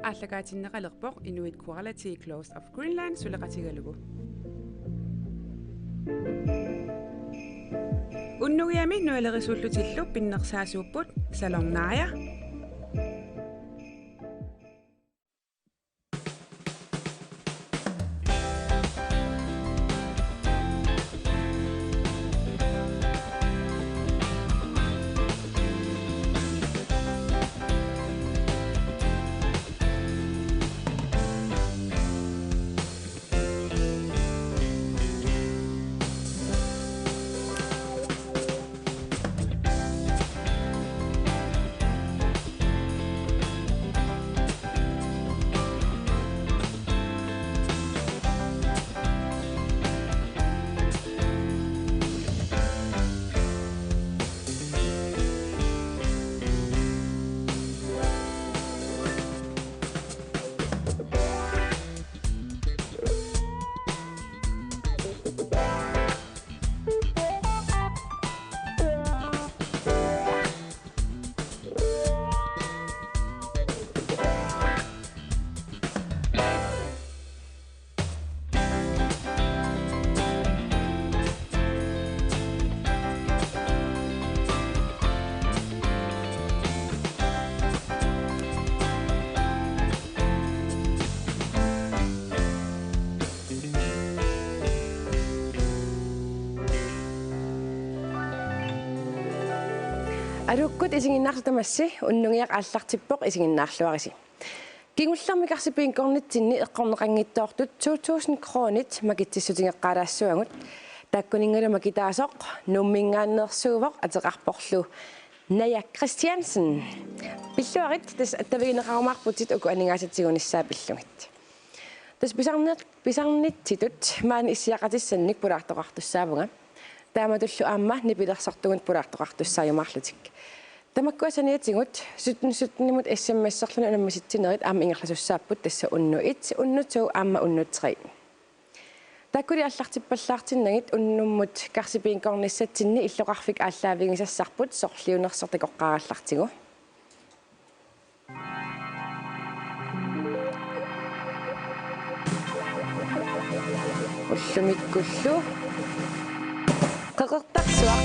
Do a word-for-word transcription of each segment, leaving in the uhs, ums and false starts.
aallakaatinneqalerpoq Inuit Quality Clothes of Greenland suleqatigalugu. Unnugiami nualerisuullutillu pinnersaasuupput Salon Naja. Aluukkut isiginnaarlutit tamassi, unnugiaq aallartippoq, isiginnaarluarisi. Kingullermi Karsip Bingornitsinni eqqorneqanngitsoortut to tusind kronit makitsissutigeqqaalaassavagut. Taakkuninngalu makitaasoq Nuumminngaanneersuuvoq ateqarporlu Naja Christiansen. Pilluarit, tassa attavigineqarumaarputit uku aningaasat tigunissaat pillugit. Tassa pisarni-, pisarnitsitut maani issiaqatissannik pulaartoqartussaavunga. Taamatullu aamma nipilersortugut pulaartoqartussaajumaarlutik. Tamakkua saniatigut sytten sytten-imut S M S-erluni unammisitsinerit aamma ingerlasussaapput, tassa unnuk et, unnuk to aamma unnuk tre. Taakkuli aallartippallaartinnagit unnummut Karsip Bingornissatsinni illoqarfik aallaavigisassarput sorliunersoq takoqqaarallartigu. Ullumikkullu Qeqertarsuaq.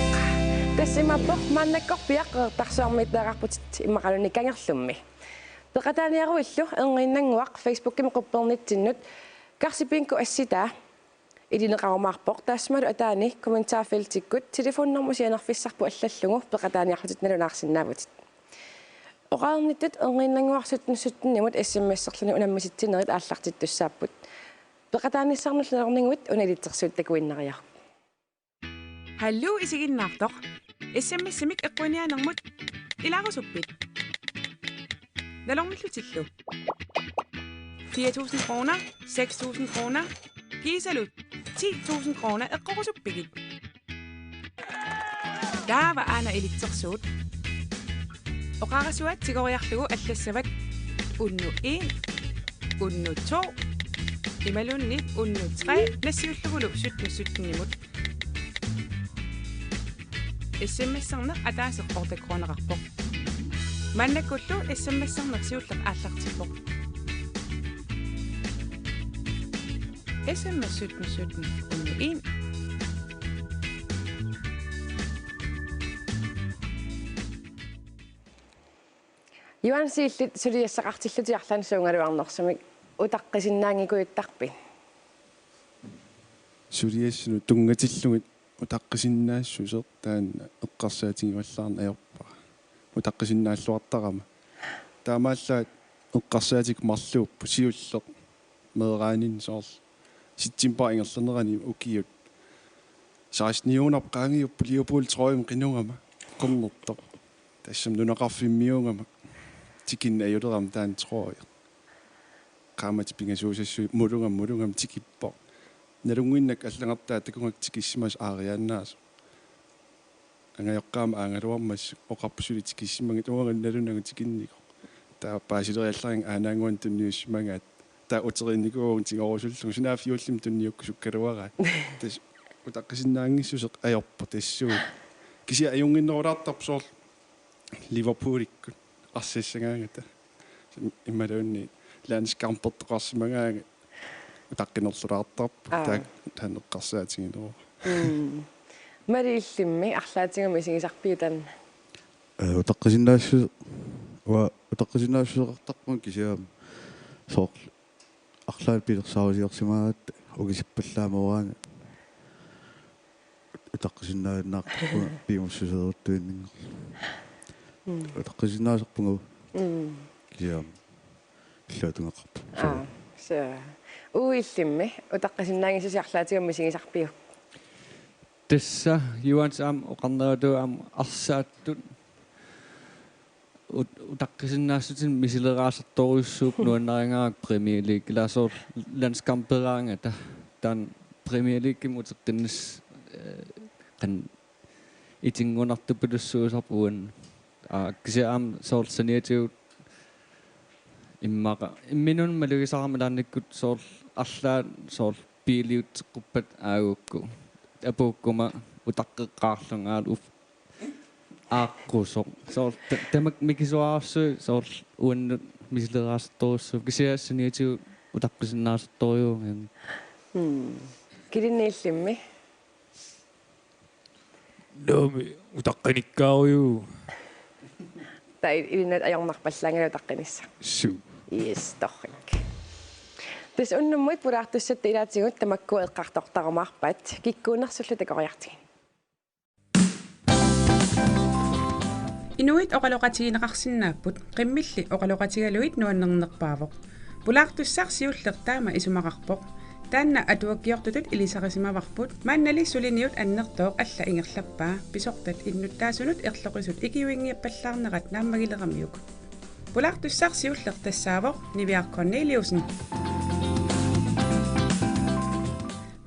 Tassa imaappoq maannakkorpiaq Qeqertarsuarmiittariaqarputit immaqaluunniit Kangerlummi. Peqataaniaruillu erniinnannguaq Facebookimi quppernitsinnut Karsip Bingo assitaa ilineqarumaarpoq, taassumalu ataani kommentarfeltikkut telefonnummer sianerfissarput allallugu peqataaniarlutit nalunaarsinnaavutit. Oqarnittut erniinnannguaq sytten sytten-imut S M S-erluni unammisitsinerit aallartittussaapput. Peqataanissannut nalorniguit una ilitsersuut takuinnariaruk. Hallo isiginnaartoq. S M S-imik eqquiniaanermut ilaarusuppit? Nalornillutillu. Fire tusind kroner, seks tusind kroner, kiisalu ti tusind kroner eqqorusuppigit? Taava aana ilitsersuut. Oqarasuaat tigoriarlugu allassavat unnuk en, unnuk to, imaluunniit unnuk tre nassiullugulu sytten sytten-imut. S M S-erneq ataaseq otte kroneqarpoq. Maannakkullu S M S-erneq siulleq aallartippoq. S M S sytten sytten unnuk en. Juaansi, illit suliassaqartillutit arlaannik suugaluarnersumik, utaqqisinnaanngikujuttarpit? Suliassanut tunngatillugit utaqqisinnaassuseq taanna eqqarsaatigivallaarneq ajorpara. Utaqqisinnaalluartarama. Taamaallaat eqqarsaatikka marluupput, siulleq meeraaninni soorlu septembarip ingerlanerani ukiut seksten-iugunarpoq qaangiupput Liverpool trøjemik qinugama, qernertoq. Tassami nunaqarfimmiugama tikinneq ajulerama taanna trøje. Qaammatit pingasuusassuit mulugama, mulugama tikippoq. Nalunnginnakku allagartaat takugakku tikissimasoq aariaannaasoq. Angajoqqaama aagaluarmassuk oqarpoq suli tikissimagit, uanga nalunagu tikinnikoq. Taava paasileriallaraangat aanaannguanik tunniussimagaat. Taava uteriinnikuuvugut tigorusullugu, sunaaffa juullimi tunniukkusukkaluaraat uagut. Tassa utaqqisinnaanngissuseq ajorpoq tassuuna. Kisianni ajunnginnerulaartarpoq soorlu Liverpoolikkut arsassagaangata. Imaluunniit landskampertoqarsimagaangat utaqqinerlulaartarpoq. Aa. Taak-, taanna eqqarsaatigineruara. Mm. Mali, illimmi arlaatigut misigisarpiuk taanna? Ee, utaqqisinnaassu-, uanga utaqqisinnaassuseqartarpunga kisianni soorlu arlaat pilersaarusiorsimagaangatta ukisippallaameraangat utaqqisinnaajunnaartarpunga piumassuseeruttuinninngorlugu. Mm. Utaqqisinnaasarpunga. Mm. Kisianni illuatungaqarpoq. Aa, suu. Uagut, illimmi utaqqisinnaanngisasi arlaatigut misigisarpiuk? Tassa Juans aamma oqarneratut aamma arsaattut ut-, utaqqisinnaassutsinik misileraasartorujussuupput nuannarigaara Premier League. Ilaa soorlu landskamperaangata taanna Premier Leaguemut uteqqinnas-, ee, qan-, itinngunartupilussuusarpoq uannut. Aa, kisianni aamma soorlu saniatigut immaqa imminut malugisarama ilaannikkut soorlu arlaat soorlu biiliutseqquppat aagukku. Apuukkuma utaqqeqqaarlunga aamma uf-, aaqqusoq. Soorlu ta-, tamakku mikisuararsuit soorlu uannut misileraasartorujussuupput. Kisianni saniatigut utaqqisinnaasartorujuugami. Mm. Kilinni, illimmi? Naamik, utaqqinikkaarujuk. Taava ilinnut ajornarpallaanngilaq utaqqinissaq. Suu. Yes, torrak. Tassa unnummut pulaartussatta ilaatigut tamakku eqqartortarumaarpat, kikkuunersullu takoriartigit. Inuit oqaloqatigineqarsinnaapput, qimmilli oqaloqatigalugit nuannernerpaavoq. Pulaartussaq siulleq taama isumaqarpoq. Taanna atuakkiortutut ilisarisimavarput, maannali suliniut annertooq alla ingerlappaa, pisortat innuttaasunut erloqisut ikiuinngiappallaarnerat naammagileramiuk. Pulaartussaq siulleq tassaavoq Niviaq Korneliussen.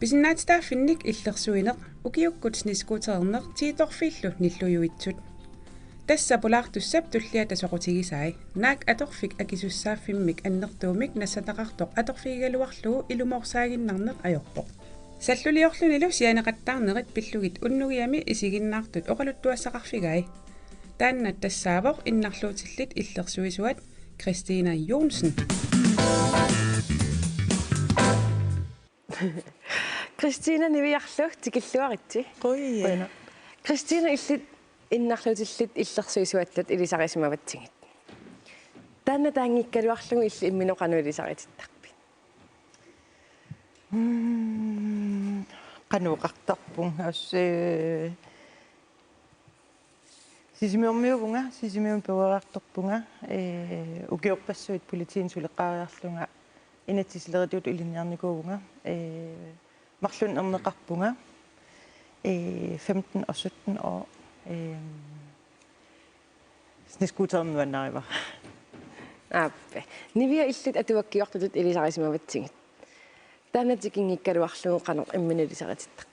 Pisinnaatitaaffinnik illersuineq, ukiukkut snescootererneq, tiitorfiillu nillujuitsut. Tassa pulaartussap tulliata soqutigisai. Naak atorfik akisussaaffimmik annertuumik nassataqartoq atorfigigaluarlugu ilumoorsaaginnarneq ajorpoq. Salluliorlunilu sianeqattaarnerit pillugit unnugiami isiginnaartut oqaluttuassaqarfigai. Taanna tassaavoq innarluutillit illersuisuat Christina Johnsen. Christina, Niviarlu tikilluaritsi. Qujan. Qujanaq. Christina, illit innarluutillit illersuisuattut ilisarisimavatsigit. Taanna taanngikkaluarlugu illit imminut qanoq ilisaritittarpit? Mm, qanoq oqartarpunga, assut, ee, Sisimiormiuuvunga, Sisimiunut peroriartorpunga, ee, ukiorpassuit politiinut suleqaariarlunga inatsisilerituutut ilinniarnikuuvunga, ee, marlunnik erneqarpunga, ee, femten og sytten år, ee, snescooterinik nuannarivara. Aap. Niviaq, illit atuakkiortutut ilisarisimavatsigit. Taanna tikinngikkaluarlugu qanoq imminut ilisaritittarpit?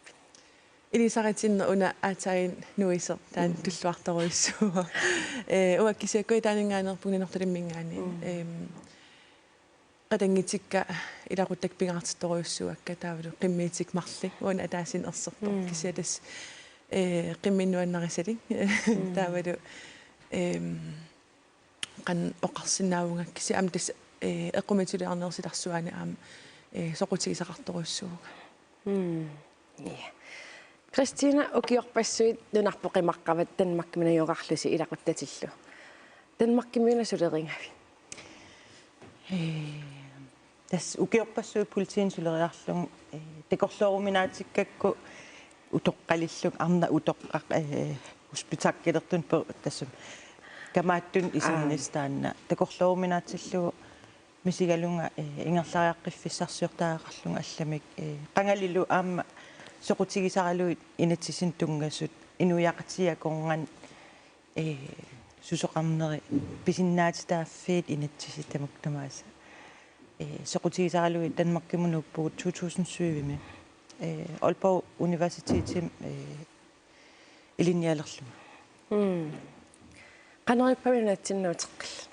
Ilisaritinneq una aatsaat nuisoq taanna tulluartorujussuuvoq. Ee, uanga kisianni Kujataaninngaanneerpunga Nanortalimminngaanniit. Mm. Ehm, qatanngutikka ilaquttakka pingaartittorujussuuakka taavalu qimmiitikka marluk, uani ataaseq erserpoq. Mm. Kisianni tassa, ee, qimminnuannarisalik. Mm. Taavalu, ehm, qanoq oqarsinnaavunga kisianni aamma tassa, ee, eqqumiitsuliarnerup silarsuani aamma, ee, soqutigisaqartorujussuuvunga. Mm. Ja. Christina, ukiorpassuit nunarput qimaqqavat Danmarkimi najugaqarlusi ilaquttatillu. Danmarkimiuna sulerigavit? Ee, tassa ukiorpassuit politiinut suleriarlunga, ee, takorlooruminaatsikkakku utoqqalillunga, arnaq utoqqaq, ee, hospitaakkilertun pe-, tassami kamaattunut isernissaq. Aap. Taanna takorlooruminaatsillugu misigalunga, ee, ingerlariaqqiffissarsiortariaqarlunga allamik, ee, qangalilu aamma soqutigisaralugit inatsisinik tunngasut, inuiaqatigiit akornanni, ee, susoqarneri, pisinnaatitaaffiit inatsisit tamakku tamaasa, ee, soqutigisaralugit Danmarkimut nuuppugut to tusind syvimi, ee, Aalborg Universitetimi, ee, ilinnialerlunga. Mm. Qanoq ippa nunatsinni nuuteqqilluni?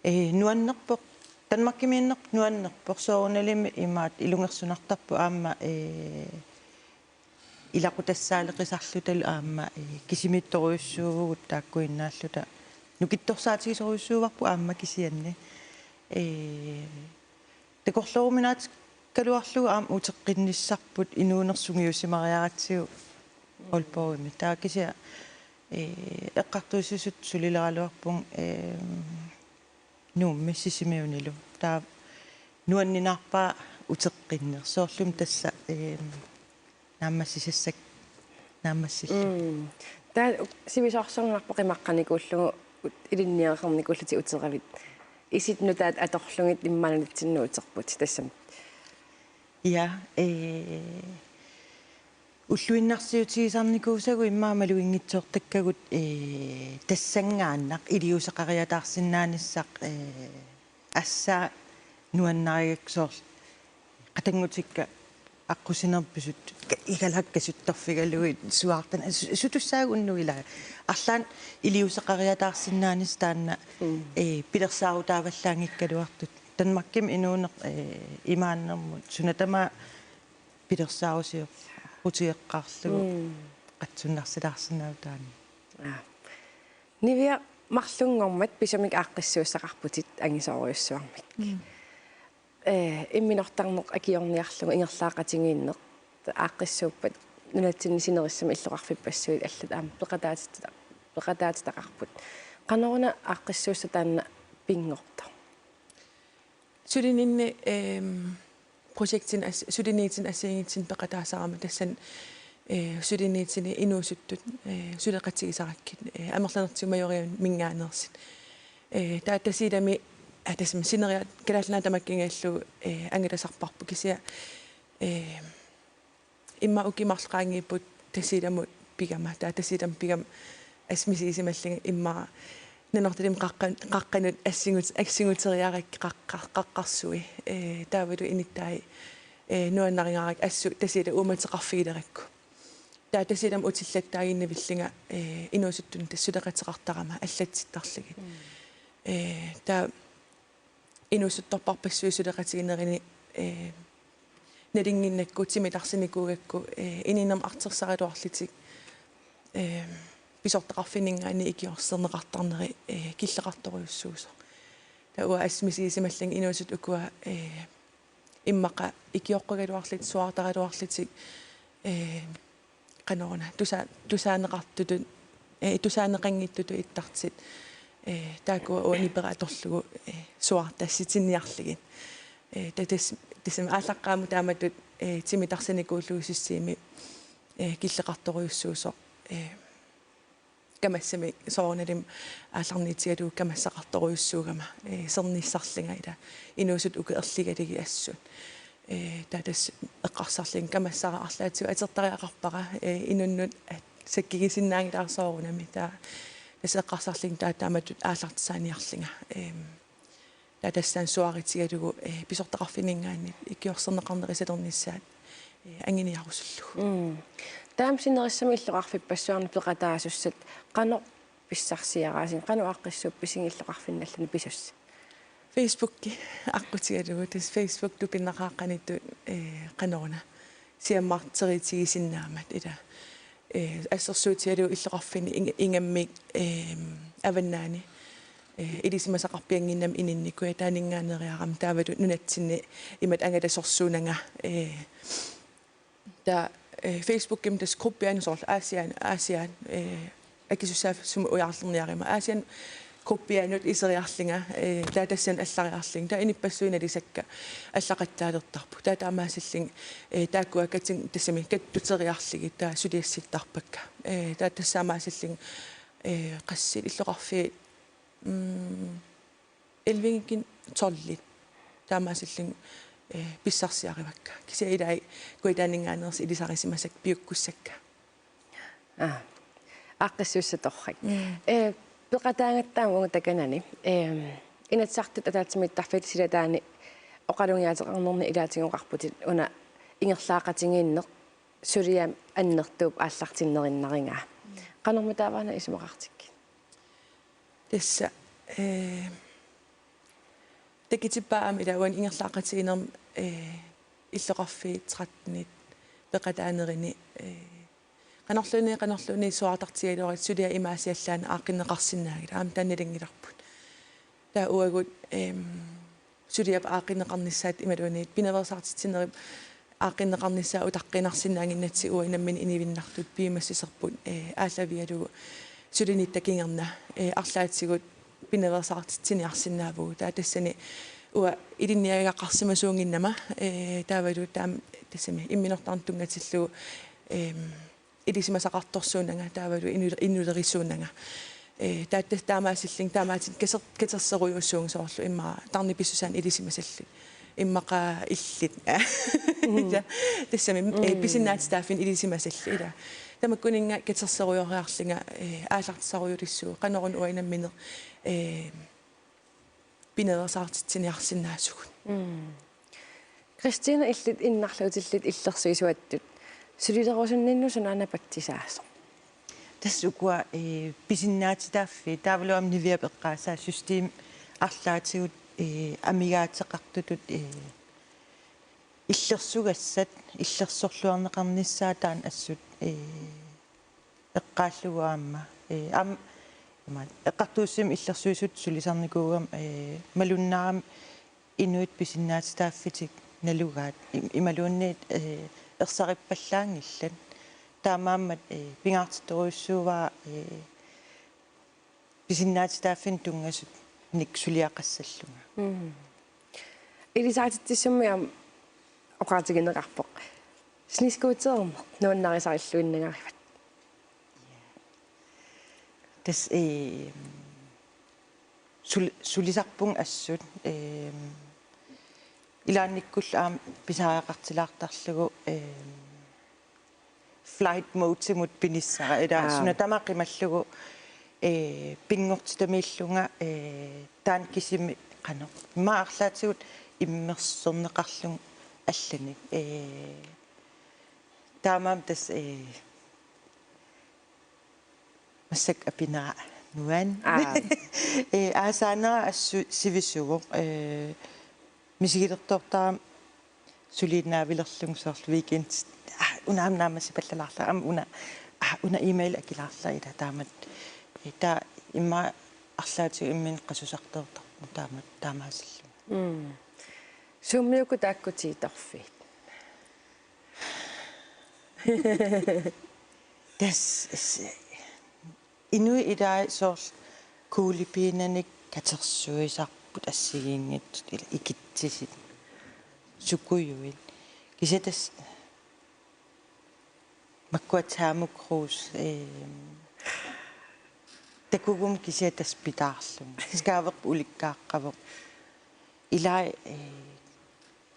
Ee, nuannerpoq, Danmarkimiinnerput nuannerpoq, soorunalimi imaattoq ilungersunartarpoq aamma, ee, ilaqutassaaleqisarlutalu aamma, ee, kisimiittorujussuuvugut taakkuinnaalluta. Nukittorsaatigisorujussuuvarput aamma kisianni. Ee, takorlooruminaatikaluarlugu aamma uteqqinnissarput inuuneq sungiusimariaratsigu Aalborgimi. Taava kisianni, ee, eqqartuussisutut sulileraluarpunga, ee, Nuummi Sisimiunilu. Taava nuanninarpaa uteqqinneq. Soorlumi tassa, ee, naammassisassat naammassillugu. Mm. Taava sivisoorsornarpoq qimaqqanikuullugu ut-, ilinniagaqarnikuullutik uteravit. Isit nutaat atorlugit immaqa nunatsinnut uterputit tassami. Ja, ee, ulluinnarsiutigisarnikuusagut immaqa maluginngitsoortakkagut, ee, tassanngaannaq iliuuseqariataarsinnaanissaq, ee, assaa nuannarigakku soorlu qatanngutikka aqqusineq pisut ka-, igalakka suttorfigalugit suaartan su-, sutussaagut unnuilaa. Arlaannik iliuuseqariataarsinnaanissaq taanna, mm, ee, pilersaarutaavallaanngikkaluartut. Danmarkimi inuuneq, ee, imaannermut suna tamaat pilersaarusiorutigeqqaarlugu, mm, qatsunnarsilaarsinnaavoq taanna. Aa. Nivia, marlunngormat pisumik aaqqissuussaqarputit angisoorujussuarmik. Mm. Ee, imminortarneq akiorniarlugu ingerlaaqatigiinneq aaqqissuuppat nunatsinni sinerissami illoqarfippassuit allat aamma peqataatita-, peqataatitaqarput. Qanoruna aaqqissuussaq taanna pinngortoq? Sulininni, ehm, projektini as-, suliniutini assigiinngitsunik peqataasarama tassani, eh, suliniutini inuusuttut, eh, suleqatigisarakkit, eh, amerlanertigut Majoriaminngaanneersut. Eh, taava Tasiilami, ah, tassami sineriak Kalaallit Nunaat tamakkiingajallugu, eh, angalasarparput kisianni, eh, immaqa ukiut marluk qaangiupput Tasiilamut pigama, taava Tasiilamut pigama assut misigisimallunga immaqa Nanortalimmi qaqqa-, qaqqanut assingut-, assinguteriarakkit qaqqa-, qaqqarsui. Ee, taavalu inuttai, ee, nuannarigarakku assut Tasiilap uummateqarfigilerakku. Taava Tasiilami utillattaaginnavillunga, ee, inuusuttunut tassa suleqateqartarama allatsittarlugit. Mm. Ee, taava inuusuttorpassuit suleqatiginerini, ee, nalunnginnakku timitaarsinikuugakku, ee, inuunermi artorsaraluarlutik, ee, pisortaqarfinninngaanniit ikiorserneqartarneri, ee, killeqartorujussuusoq. Taava uanga assut misigisimallunga inuusuttut ukua, ee, immaqa ikioqqugaluarlutik, suaartaraluarlutik, ee, qanoruna, tusa-, tusaaneqartutut, eh, tusaaneqanngitsutut ittartut, eh, taakkua uanga nipera atorlugu, eh, suaartassitsiniarlugit. Eh, ta-, tas-, tassami aallaqqaammut taamatut, eh, timitaarsinikuullugu systeemi, eh, killeqartorujussuusoq, eh, kamassamik soorunalimi aallarniutigalugu kamassaqartorujussuugama, eh, sernissarlunga ila inuusuttut uku erligalugit assut. Eh, taava tassa eqqarsarlunga kamassara arlaatigut atortariaqarpara, eh, inunnut, eh, sakkigisinnaanngilaarsoorunami taava tassa eqqarsarlunga taava taamatut aallartisaaniarlunga. Ehm, taava tassani suaarutigalugu, eh, pisortaqarfinninngaanniit ikiorserneqarneri salernissaat, eh, anguniarusullugu. Mm. Taava sinerissami illoqarfippassuarni peqataasussat qanoq pissarsiaraasigit, qanoq aaqqissuuppisigut illoqarfinni allani pisussat? Facebooki aqqutigalugu, tassa Facebook tupinnaqaaqqaniittoq, eh, qanoruna siammarteriitigisinnaammat ila. Eh, assersuutigalugu illoqarfinni ing-, ingammik, ehm, avannaani, eh, ilisimasaqarpiannginnama inunnit Kujataaninngaanneeriarama taavalu nunatsinni imatut angalasorsuunanga, eh, taava, eh, Facebookimi tassa gruppianut soorlu Aasian, Aasian, eh, akisussaaffik sumut ujaarlerniaruma Aasian gruppianut iseriarlunga, eh, taava tassani allariarlunga. Taava inuppassuit nalusakka allaqattaalertarput. Taava taamaasillunga, eh, taakkua katin-, tassami kattuteriarlugit taava suliassittarpakka. Eh, taava tassa taamaasillunga, eh, qassit illoqarfiit, mm, elleve-kkinnut tolvit taamaasillunga, eh, pissarsiarivakka. Kisianni ilai Kujataaninngaanneersut ilisarisimasakka piukkussakka. Aa. Aaqqissuussat torrak. Mm. Eh, peqataagatta aamma uagut takanani. Eh, Inatsisartut ataatsimiittarfiata silataani oqalugiaateqarnerni ilaatigoqarputit una ingerlaaqatigiinneq suliap annertuup aallartinnerinnarigaa. Qanormitaava una isumaqartikkit? Tassa, eh, takutippaa aamma ila uani ingerlaaqatigiinnermi, eh, illoqarfiit trettenit peqataanerini, eh, qanorluunniit, qanorluunniit suaartartigaluaruit suliaq imaasiallaannaq aaqqinneqarsinnaanngilaq, aamma taanna nalunngilarput. Taava uagut, ehm, suliap aaqqinneqarnissaat imaluunniit pinaveersaartitsinerip aaqqinneqarnissaa utaqqinarsinnaannginnatsigu uanga nammineq inuinnartut piumassuserput, eh, aallavigalugu sulinitta kingorna, eh, arlaatigut pinaveersaartitsiniarsinnaavugut. Taava tassani uanga ilinniagaqarsimasuunnginnama, eh, taavalu taama tassami imminortarneq tunngatillugu, ehm, ilisimasaqartorsuunnanga taavalu inu-, inulerisuunnanga. Eh, taava tassa taamaasillunga taamaatinnik kater-, katersorujussuuvunga soorlu immaqa tarnipisussaanik ilisimasallit. Immaqa illit. Ja, tassami, eh, pisinnaatitaaffinnut ilisimasallit, ila. Tamakkuninnga katersorujoriarlunga, eh, aallartisarujulissuuvoq, qanoruna uanga nammineq, eh, pinaveersaartitsiniarsinnaasugut. Mm. Christine, illit innarluutillit illersuisuattut sulilerusunninnut sunaana patsisaasoq? Tassa ukua, eh, pisinnaatitaaffiit, taavalu aamma Niviap eqqaasaa system arlaatigut, eh, amigaateqartutut, eh, illersugassat, illersorluarneqarnissaat taanna assut, eh, eqqaallugu aamma. Eh, aamma, ima, eqqartuussivimmi illersuisut sulisarnikuugama, eh, malunnarami inuit pisinnaatitaaffitik nalugaat. Im-, imaluunniit, eh, ersarippallaanngillat. Taamaammat, eh, pingaartittorujussuuara, eh, pisinnaatitaaffinnut tunngasunik suliaqassallunga. Mm. Ilisaatitsissummik aamma oqaatigineqarpoq. Snescootererneq nuannarisarilluinnagarivat. Tassa, eh, sul-, sulisarpunga assut, eh, ilaannikkullu aamma pisariaqartilaartarlugu, eh, flight modemut pinissara, ila. Aa. Suna tamaat qimallugu, eh, pinngortitamiillunga, eh, taanna kisimi qanoq. Immaqa arlaatigut immersorneqarlunga allanik. Eh, taamaammat tassa, eh, massakkut apinera nuann. Aa. Eh, aasaanera assut sivisuvoq, eh, misigilertoortarama suliinnaavilerlunga soorlu weekend. Ah, una aamma naammassipallalaarlara. Aamma una, ah, una e-mail akilaarlara ila taamatut. Eh, taava immaqa arlaatigut imminut qasusartoortarpunga taamatut taamaasillunga. Mm. Suumiuk taakku tiitorfiit? Tassa, s-, inuit ilaat soorlu kuglepenanik katersuisarput assigiinngitsut ila ikitsisit sukujuit. Kisianni tassa makkua thermokrus, eh, takuguma kisianni tassa pitaarlunga. Skaaverput ulikkaaqqavoq. Ilaat, eh,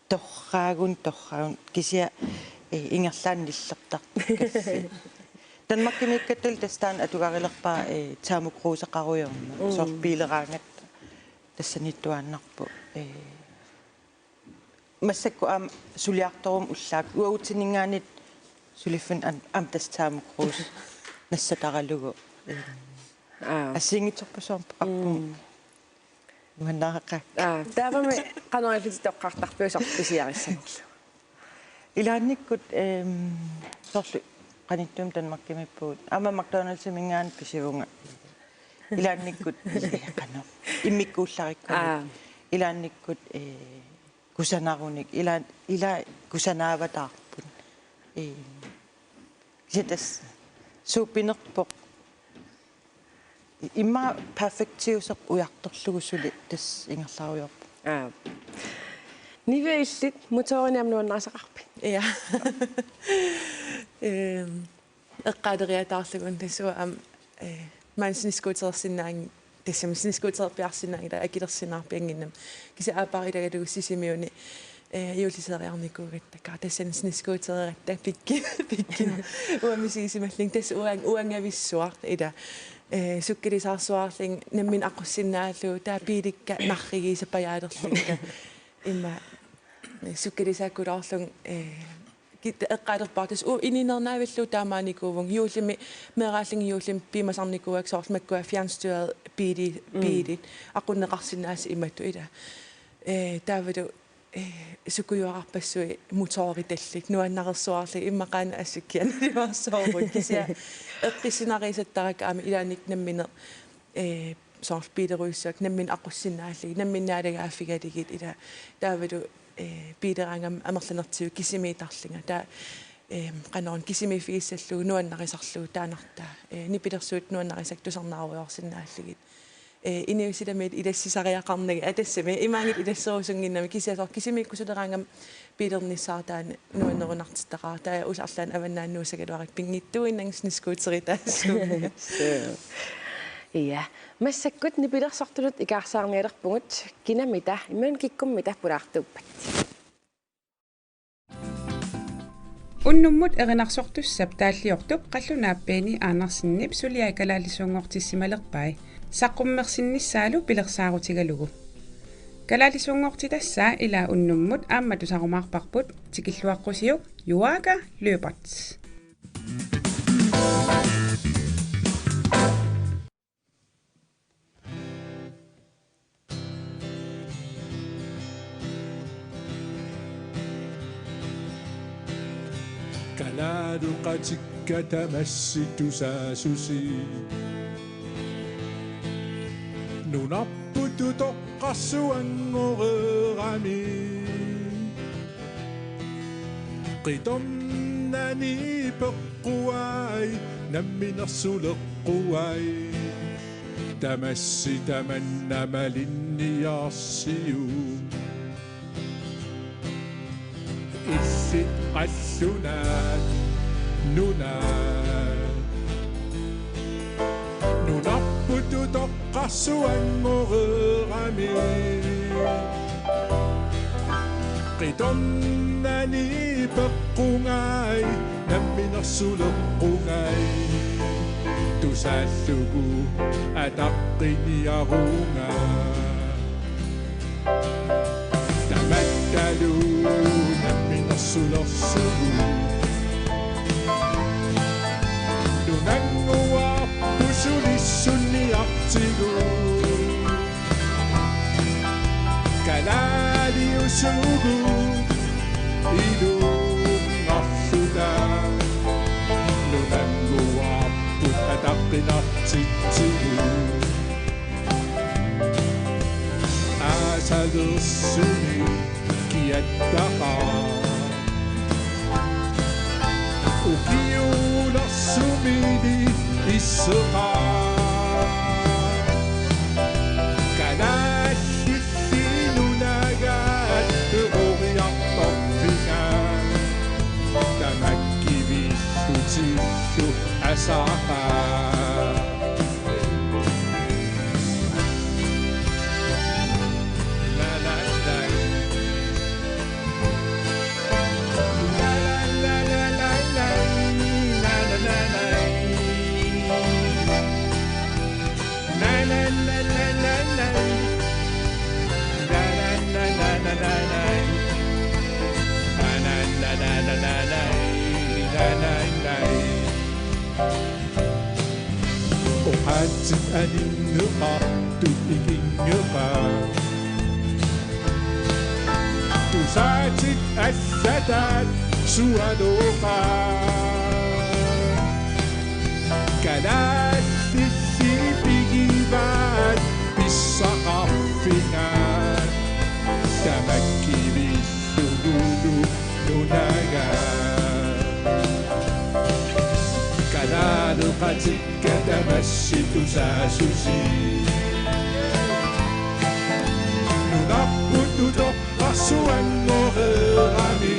torraagunik, torraagunik, kisianni, eh, ingerlaannaq nillertartukkassi. Danmarkimiikkattalu tassa taanna atugarilerpara, eh, thermokruseqarujoorneq. Mm. Soorlu biileraangatta tassaniittuaannarpoq. Eh, massakkut aamma suliartoruma ullaakkut uagutsinninngaanniit suliffinni an-, aamma tassa thermokrus nassataralugu. Eh, aa, assigiinngitsorpassuarnik peqarpunga. Mm. Nuannaaqaaq. Aa, taavami qanoq illit toqqartarpiuk soorlu pisiarissanerlugu? Ilaannikkut, ehm, soorlu qanittumi Danmarkimiippugut. Aamma McDonald'siminngaanniit pisivunga. Ilaannikkut, eh, qanoq. Immikkuullarikkunik. Aa. Ilaannikkut, eh, kusanarunik. Ila, ila kusanaavataarput. Eh, kisianni tassa suuppinerpoq. Immaqa perfektiusoq ujartorlugu suli tassa ingerlarujoorpoq. Aa. Nivi, illit motorinik aamma nuannarisaqarpit? Ja. Ehm, eqqaaleriataarlugu tassa uanga aamma, eh, maanna snescooterersinnaanng-, tassami snescootererpiarsinnaanngilanga akilersinnaarpiannginnama. Kisianni aappariit ilagalugu Sisimiuni, eh, juulliseeriarnikuugatta, taava tassani snescootereratta pikki-, pikki-, uanga misigisimallunga tassa uang-, uangavissuaq ila. Eh, sukkilisaarsuarlunga nammineq aqussinnaallugu, taava biilikka narrigiisapajaalerlunga. Immaqa, eh, sukkilisaakkuloorlunga, eh, kit-, eqqaalerpaartussaq u-, inuuneernavillugu taamaanikuuvunga. Juullimi, meeraallunga juullimi piumasarnikuuakka soorlu makkua fjernstyret biili-, mm, biilit, aqunneqarsinnaasut imatut ila. Eh, taavalu, eh, sukujuararpassuit motoritallit, nuannarisorlugit, immaqa qanoq assut kianalivarsoorut, kisianni eqqissinarisattarakku aamma ilaannikkut nammineq, eh, soorlu biilerujussuakka nammineq aqussinnaallugit, nammineq naalagaaffigalugit, ila taavalu, eh, biileraangama amerlanertigut kisimiittarlunga. Taava, eh, qanoruna kisimiiffigissallugu nuannarisarlugu taannartaa. Eh, nipilersuut nuannarisakka tusarnaarujoorsinnaallugit. Eh, inuussutimiit ilassisariaqarnagit, aa, tassami, imaanngitsoq ilasserusunnginnami, kisianni soorlu kisimiikkusuleraangama biilernissaata taanna nuannerunartittaqaaq, taava uagut arlaannik avannaani nuussagaluarakku pinngitsuuinnannginnami snescooteritaassavunga. Suu. Ja. Massakkut nipilersortunut ikaarsaarnialerpugut, kinamita, imaluunniit kikkummita pulaartuuppat. Unnummut erinarsortussap taalliortup qallunaap Benny Andersenip suliai kalaalisuunngortissimalerpai, saqqummersinnissaalu pilersaarutigalugu. Kalaalisuunngortitassaa ilaa unnummut aamma tusarumaarparput, tikilluaqqusiuk, Joaga Lyberth. Kalaaluqatikka tamassi tusaasusi. Nunarput utoqqarsuanngoreerami. Qitornani peqquai, namminersuleqquai. Tamassi tamanna malinniarsiuk. Illit qallunaat nunaat. Nunarput utoqqarsuanngoreerami. Qitornani peqqungai, namminersuleqqungai. Tusaallugu ataqqiniarunga. Tamattalu namminersulersugut. Nunannguarput sulissunniartigut. Kalaaliusugut ilungarluta. Nunannguarput ataqqinartitsigut. Aasalersunik kiattaqaaq. Ukiulersumili isseqaaq. Kalaallit nunagaat peroriartorfigaat. Tamakkivillutillu asaqaaq. Oqaatsit aninneqartut ikinngeqaat. Tusaatit allataat sualooqaat. Kalaallilli pigivaat pissaqarfigaat. Tamakkivillugu nunagaat. Kalaaleqatikka tamassi tusaasusi. Nunarput utoqqarsuanngoreerami.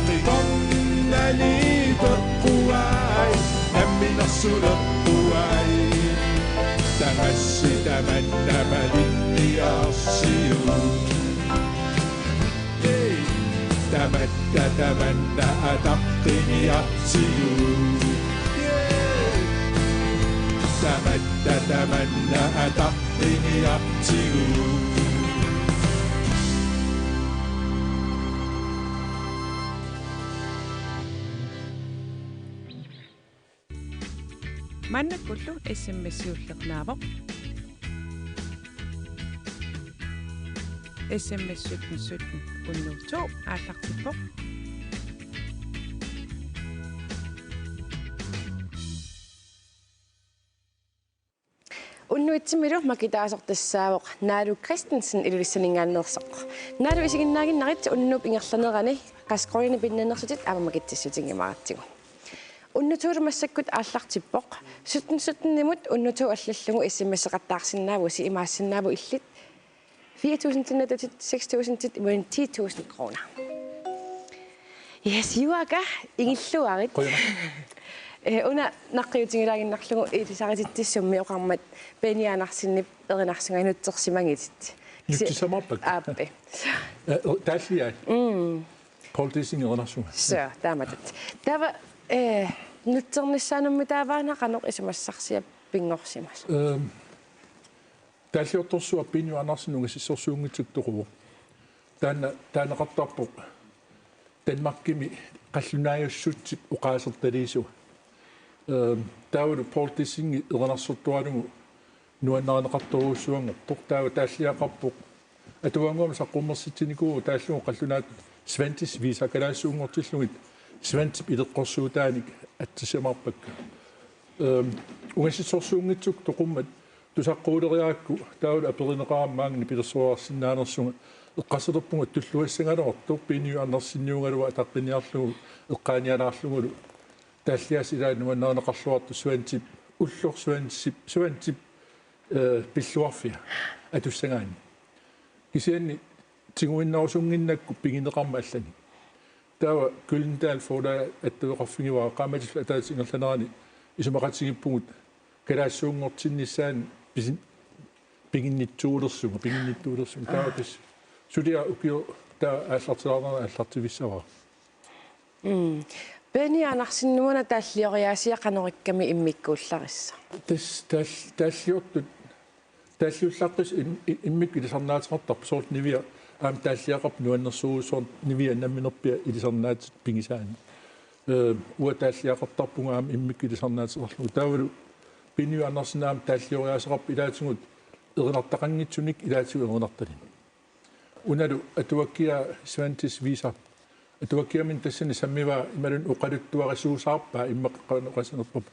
Qitornani peqquai, namminersuleqquai. Tamassi tamanna malinniarsiuk. Tamatta tamanna ataqqiniartigut. Tamatta tamanna ataqqiniartigut. Maannakkullu S M S-iulleq naavoq. S M S sytten sytten hundrede og to aallartippoq. Uitsimilu makitaasortassaavoq Naalu Christensen Ilulissaninngaanneersoq. Naalu, isiginnaaginnarit unnuup ingerlanerani qassit koruuninik pinnersutit aamma makitsissutinngimmaratsigu. Unnutuullu massakkut aallartippoq. Sytten sytten-imut unnutuut allallugu S M S-eqattaarsinnaavusi, imaassinnaavoq illit fire tusind til seks tusind til ti tusind kroner. Yes, Juaaka, ingilluarit. Qujanaq. Eh, una naqqiutigilaaginnarlugu ilisarititsissummi oqarmat Benny Andersenip erinarsunga nutsersimanngitsoq. Nutsissamaarpakka. Aappi. Eh, taalliai. Mm. Poul Dissing erinarsunga. Suu, taamatut. Taava, eh, nutsernissaanummi taavaana qanoq isumassarsiat pinngorsimasoq? Ehm, Taalliortorsuaq Benny Andersen ungasissorsuunngitsukkut toquvoq. Taanna, taaneqartarpoq Danmarkimi qallunaajussutip oqaasertaliisua. Ehm, taavalu Poul Dissing erinarsortuaralugu nuannarineqartorujussuanngorpoq. Taava taalliaqarpoq. Atuagami saqqummersitsinikuuvoq taallugu qallunaatut Svantip viisa, kalaallisuunngortillugit Svantip ileqqorsuutaanik atsisamaarpakka. Ehm, ungasissorsuunngitsukkut toqummat tusaqquuleriarakku taavalu aperineqarama maani nipilersorsinnaanersunga eqqarsalerpunga tulluassagaluartoq Benny Anderseniugaluaq ataqqiniarlugu eqqaanialaarlugulu taalliassaq ilaa nuannarineqarluartoq Svantip, ulloq Svantip, Svantip, eh, pilluarfia atussagaanni. Kisianni tiguinnarusunnginnakku pigineqarmat allanik. Taava Gyldendal Forlag attaveqarfigivaat qaammatit ataatsip ingerlanerani isumaqatigiippugut kalaallisuunngortinnissaanut pisin-, piginnittuulersunga, piginnittuulersunga. Taava tassa suliaq ukioq taava aallartilaarnera aallartivissavara. Mm. Benny Andersen, una taallioriaasia qanoq ikkami immikkuullarissaq? Tassa taal-, taalliortut, taalliullaqqisut im-, i-, immikkut ilisarnaateqartarput, soorlu Niviaq aamma taalliaqarpoq nuannersorujussuarmik Niviaq namminerpiaq ilisarnaatit pigisaanni. Ee, uanga taalliaqartarpunga aamma immikkut ilisarnaateqarlugu. Taavalu Benny Andersen aamma taallioriaaseqarpoq ilaatigut erinartaqanngitsunik ilaatigut erinartalinnik. Unalu atuakkiaa Svantip viisa. Atuakkiaminik tassani sammivaa imaluunniit oqaluttuarisuusaarpaa, immaqa qanoq oqaasinerpap.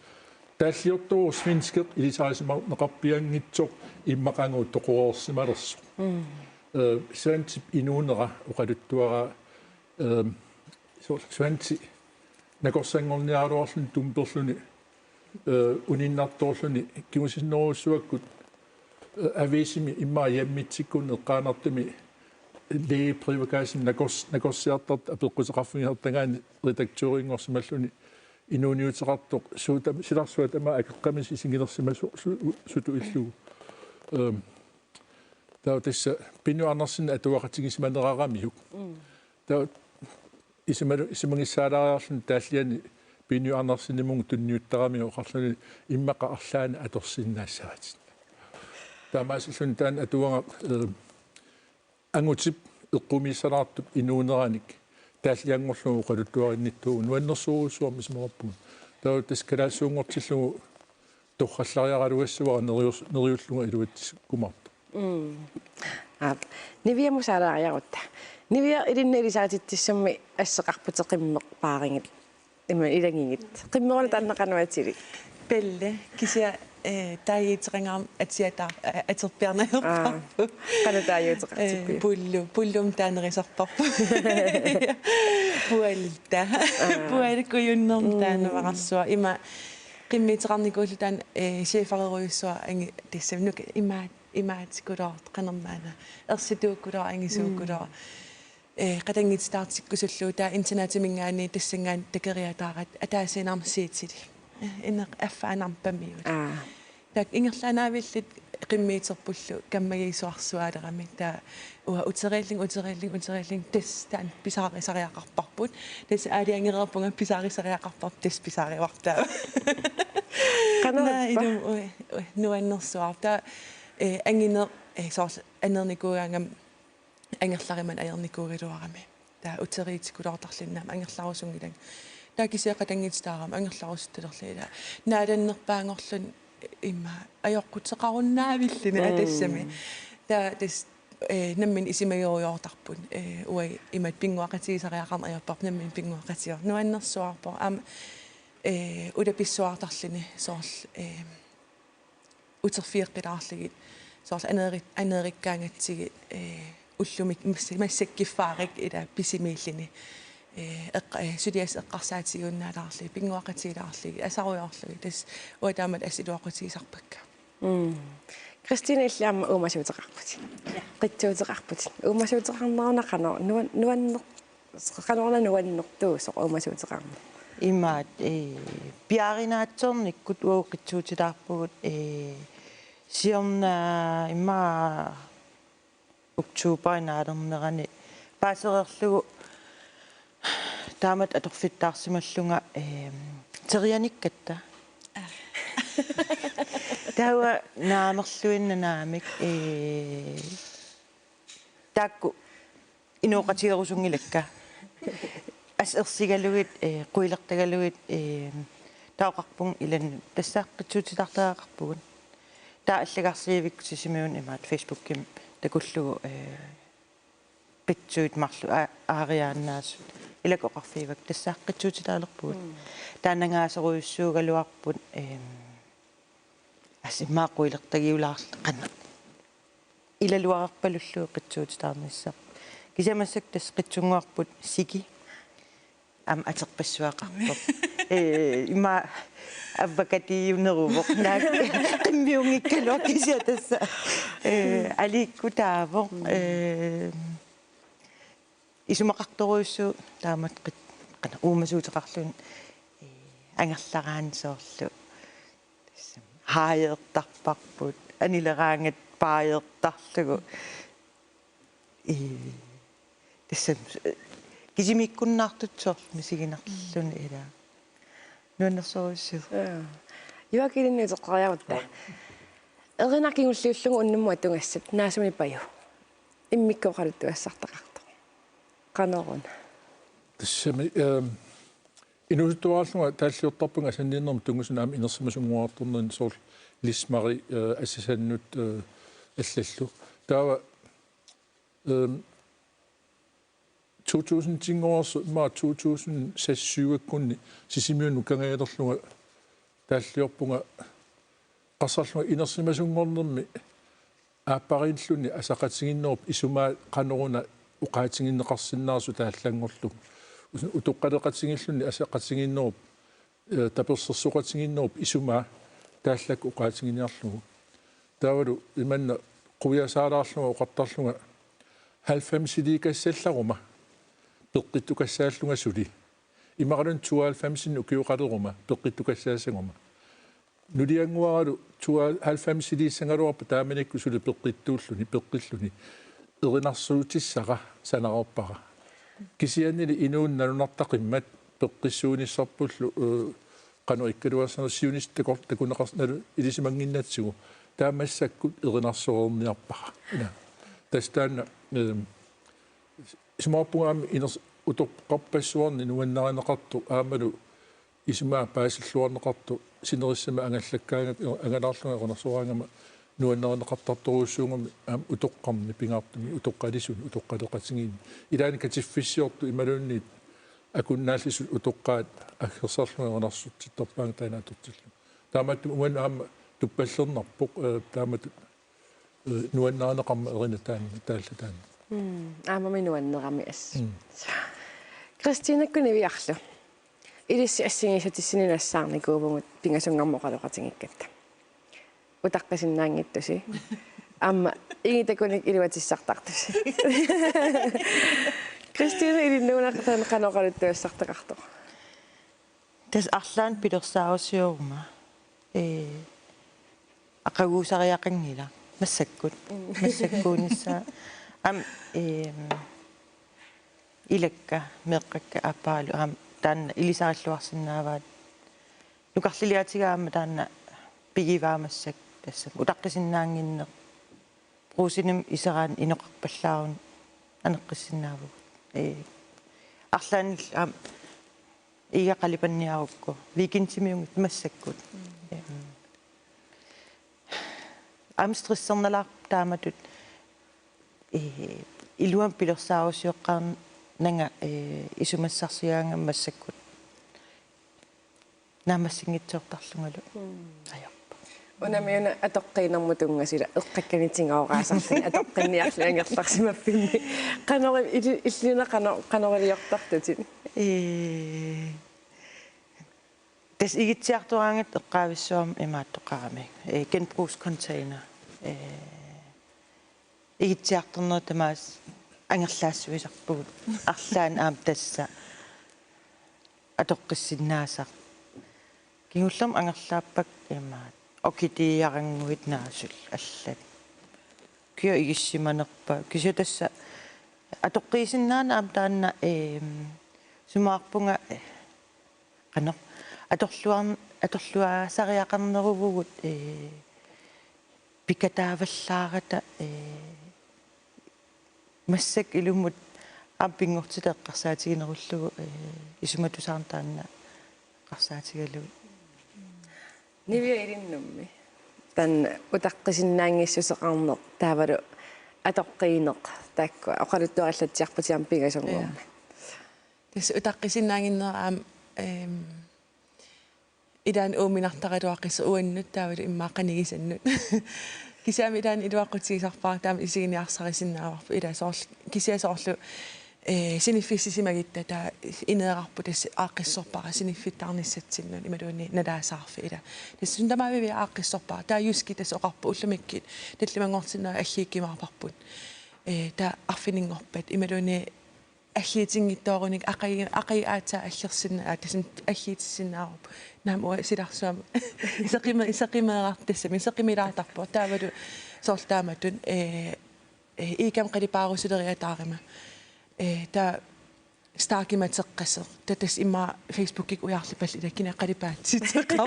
Taalliortorujuk svenskit ilisarisimaneqarpianngitsoq immaqagu toqoreersimalersoq. Mm. Ee, Svantip inuunera oqaluttuaraa, ee, so-, Svante nakorsanngorniaraluarluni tumperluni, ee, uninnartoorluni kingusinnerujussuakkut, ee, aviisimi immaqa hjemmetsikkunni eqqaanartumi lægebrevkassen nakors-, nakorsiartartut apeqquteqarfigisartagaanni redaktørinngorsimalluni inuuniuteqartoq suut tam-, silarsuaq tamaat akeqqamisi isigilersimasoq su-, sutut illugu. Ehm, taava tassa Benny Andersen atuaqatigisimaneraramiuk. Mm. Taava isumalu-, isumagissaalaariarluni taalliani Benny Andersenimut tunniuttaramiuk oqarluni immaqa arlaannik atorsinnaassavatit. Taamaasilluni taanna atuagaq, ee, angutip eqqumiissalaartup inuuneranik taallianngorlugu oqaluttuarinnittuuvoq, nuannersorujussuarmik isumaqarpunga. Taava tassa kalaallisuunngortillugu torrallariaraluassavara nerius-, neriullunga iluatsikkumaartoq. Mm. Aap. Niviamut saalaariarutta. Niviaq, ilinnut ilisarititsissummi asseqarputit qimmeq paarigit. Ima ilagigit. Qimmeq una taanna qanoq atilik? Pelle, kisianni, ee, taaguuteqangaarami atia taa-, ee, atorpiarneq ajorparput. Aa. Qanoq taaguuteqartippiuk? Ee, Pullu, Pullumut taanerisarparput. Pualta. Aa. Pualakujunnermut. Mm. Taanna mararsuaq. Ima qimmiuteqarnikuulluta taanna, ee, schæfererujussuaq angi-, tassami nuka imaat, imaatsikulaartoq qanermaana. Ersituukulaartoq, angisuukulaartoq. Mm. Ee, qatanngutitaartikkusullugu taava internaatiminngaanniit tassanngaanniit takoriataarat ataasiinnarmik siitili. Ee, ineq-, affaannarmik pamiut. Aa. Taakku ingerlaannaavillutik qimmiuterpullu kammagiisuarsuaalerami, taava uanga uteriillunga, uteriillunga, uteriillunga tassa taanna pisaarisariaqarparput. Tassa aalajangereerpunga pisaarisariaqarparput, tassa pisaarivartaa. Qanorippa? Naa, ilumut, ui, ui, nuannersuaq. Taava, ee, angineq, ee, soorlu anernikuugaangami angerlarimmani ajornikuugaluarami. Taava uteriitikulaartarlunga aamma angerlarusunngilanga. Taava kisianni qatanngutitaarami angerlarusuttalerlunga, ilaa. Naalannerpaanngorluni immaqa ajoquteqarunnaavilluni. Mm. Atassami. Taava tassa, ee, nammineq isumagerujoortarput. Ee, uagut imatut pinnguaqatigisariaqarneq ajorparput, nammineq pinnguaqatigiivoq. Nuannersuarpoq. Aamma, ee, ulapissuartarluni soorlu, ee, uterfigeqqilaarlugit, soorlu aneeri-, aneerikkaangatsigit, ee, ullumi mas-, massakkut kiffaarikkut ila pisimiilluni, ee, eqqa-, ee, suliassaq eqqarsaatigiunnaalaarlugit, pinnguaqatigilaarlugit, asarujoorlugit, tassa uanga taamatut assut iluaqutigisarpakka. Mm. Kristina, illit aamma uumasuuteqarputit. Qitsuuteqarputit. Uumasuuteqarneruna qanoq nuan-, nuanner-, qanoruna nuannertuusoq uumasuuteqarneq? Imaat, ee, piaarinaatsornikkut uagut qitsuutilaarpugut, ee, siorna immaqa oktoberip naalernerani paasereerlugu taamatut atorfittaarsimallunga, ee, terianikkatta. Taava naamerluinnaq naamik, ee, taakku inooqatigerusunngilakka. Assut ersigalugit, ee, quilertagalugit, ee, taava oqarpunga ilannut: Tassa qitsuutilaartariaqarpugut. Taava allagarsivikkut Sisimiunut imaattoq Facebookimi takullugu, ee, qitsuit marluk aa-, aariaannaasut. Ilakka oqarfigivakka: Tassa qitsuutilaalerpugut. Mm. Taannangaasorujussuugaluarput, ee, assut immaqa quilertagiulaarluni qanoq. Ilaluarpalullugu qitsuutitaarnissaq. Kisianni massakkut tassa qitsunnguarput Siki. Aamma atorpassuaqarpoq. Ee, immaqa avvakatiuneruvoq. Naak qimmiunngikkaluaq kisianni tassa. Ee, aliikkutaavoq. Ee, isumaqartorujussuuvoq taamatut qit-, qanoq uumasuuteqarluni, ee, angerlaraanni soorlu. Tassami haajeertarparput, anileraangat paajeertarlugu. Ee, tassami, ee, kisimiikkunnaartutut soorlu misiginarluni ilaa. Nuannersorujussuuvoq. Jaa. Joakim, ilinnut uteqqeriarutta. Erinaq kingulliullugu unnummut atugassat, naasumik paju. Immikkut oqaluttuassartaqartoq. Qanoruna? Tassami, ehm, inuusuttuaraallunga taalliortarpunga asanninnermut tunngasunut aamma inersimasunngorartornerni, soorlu Lis Marie, eh, Asasannut, eh, allallu. Taava, ehm, to tusind-inngorarsu-, immaqa to tusind seks syv-akkunni Sisimiunut nukangajalerlunga taalliorpunga eqqarsarlunga inersimasunngornermi aappariilluni asaqatigiinnerup isumaa qanoruna oqaatigineqarsinnaasoq taallanngorlugu. Us-, utoqqaleqatigiilluni asaqatigiinnerup, eh, tapersersoqatigiinnerup isumaa taallakkut oqaatiginiarlugu. Taavalu imanna quiasaalaarlunga oqartarlunga halvfemsiliikassallaruma peqqittukassaallunga suli. Imaluunniit tooghalvfemsini ukioqaleruma peqqittukassaassaguma. Nuliannguaralu tooghalvfemsiliissagaluarpat taamanikkut suli peqqittuulluni, peqqilluni. Erinarsuutissara sanareerpara. Kisiannili inuuneq nalunartaqimmat peqqissuunissarpullu, eh, qanoq ikkaluassana siunissaq takor-, takuneqars-, nalu ilisimannginnatsigu. Taava massakkut erinarsoreerniarpara. Ila. Tassa taanna, eh, isumaqarpunga aamma iners-, utoqqarpassuarnik nuannarineqartoq aammalu isumaa paasilluarneqartoq sinerissami angallakkaangama, angalaarlunga erinarsoraangama nuannarineqartartorujussuugami aamma utoqqarni pingaartumik, utoqqalisunut, utoqqaleqatigiinni. Ilaanni katiffissiortut imaluunniit akunnaallisut utoqqaat aggersarlunga erinarsortittarpaannga taanna atortillugu. Taamaattumik uannut aamma tuppallernarpoq, eh, taamatut, eh, nuannarineqarmat erinat taanna, taallat taanna. Mm, aammami nuannerami assut. Mm. Kristina Niviarlu. Ilissi assigiissutissani nassaarnikuuvugut pingasunngormat oqaloqatigiikkatta. Utaqqisinnaanngittusi. Aamma igitakunik iluatissartartusi. Kristina, ilinnut una qanoq oqaluttuassartaqartoq? Tassa arlaannik pilersaarusioruma. Ee, aqaguusariaqanngilaq. Massakkut. Mm. Massakkuunissaa. Aamma, eem, ilakka, meeqqakka aapparalu aamma taanna ilisarilluarsinnaavaat. Nukarliliatiga aamma taanna pigivaa massakkut, tassami utaqqisinnaannginneq. Brugseni iseraanni inoqarpallaaruni aneqqissinnaavugut. Ee, arlaannik aamma iga qalipanniarukku. Weekendimiunngitsoq massakkut. Mm. Eem. Aamma stressernalaarpoq taamatut, ee, iluamik pilersaarusioqqaarnanga, ee, isumassarsigaangama massakkut naammassinngitsoortarlungalu. Mm. Ajorpoq. Unami una atoqqiinermut tunngasut ila eqqakkanitigoorasarluni atoqqinniarlunga angerlarsimaffimmi. Qanori-, ili-, illit una qano-, qanoriliortartutit? Ee, tassa Igitsiartoraangatta eqqaavissuarmik imaattoqarami. Ee, genbrugscontainer. Ee, Igitsiartornerit tamaasa angerlaassuisarpugut. Arlaannik aamma tassa atoqqissinnaasaq. Kingullermik angerlaappakka imaat. Orkideerannguit naasullu allat. Ukiut igissimanerpaat. Kisianni tassa atoqqiisinnaaneq aamma taanna, eem, isumaqarpunga, eh, qanoq atorluar-, atorluaasariaqarneruvugut, eh, pikataavallaarata, eh, massakkut ilumut aamma pinngortitaq eqqarsaatiginerullugu, eh, isumatusaarneq taanna eqqarsaatigalugu. Nivia ilinnummi. Taanna utaqqisinnaanngissuseqarneq taavalu atoqqiineq taakkua oqaluttuarillatsiarputit aamma pingasunngormat. Ja. Tassa utaqqisinnaannginnera aamma, ehm, ilaanni uuminartaraluaqissaaq uannut taavalu immaqa qanigisannut. Kisianni ilaanni iluaqutigisarpara taama isiginiarsarisinnaavarput ila soorlu, kisianni soorlu, eh, siniffissisimagutta taava ineerarput tassa aaqqissorpara siniffittarnissatsinnut imaluunniit nalaasaarfik ila. Tassa suna tamaviaat aaqqissorpara. Taava Jyski tassa oqarpoq ullumikkut tallimanngortinnerit aggiukkumaarparput. Eh, taava arfininngorpat imaluunniit aggiutinngitsooruni aqagu-, aqagu aatsaat aggersinna-, aa, tassami aggiutissinnaavoq. Naamik uanga silarsuarmi. Seqime-, seqimeerartoq tassami, seqimilaartarpoq. Taavalu soorlu taamatut, eh, eh, Ikami qalipaarusuleriataarama. Eh, taava Starkimik ateqqasoq. Taava tassa immaqa Facebookikkut ujarlipallit ila kina qalipaatsitseqarpa.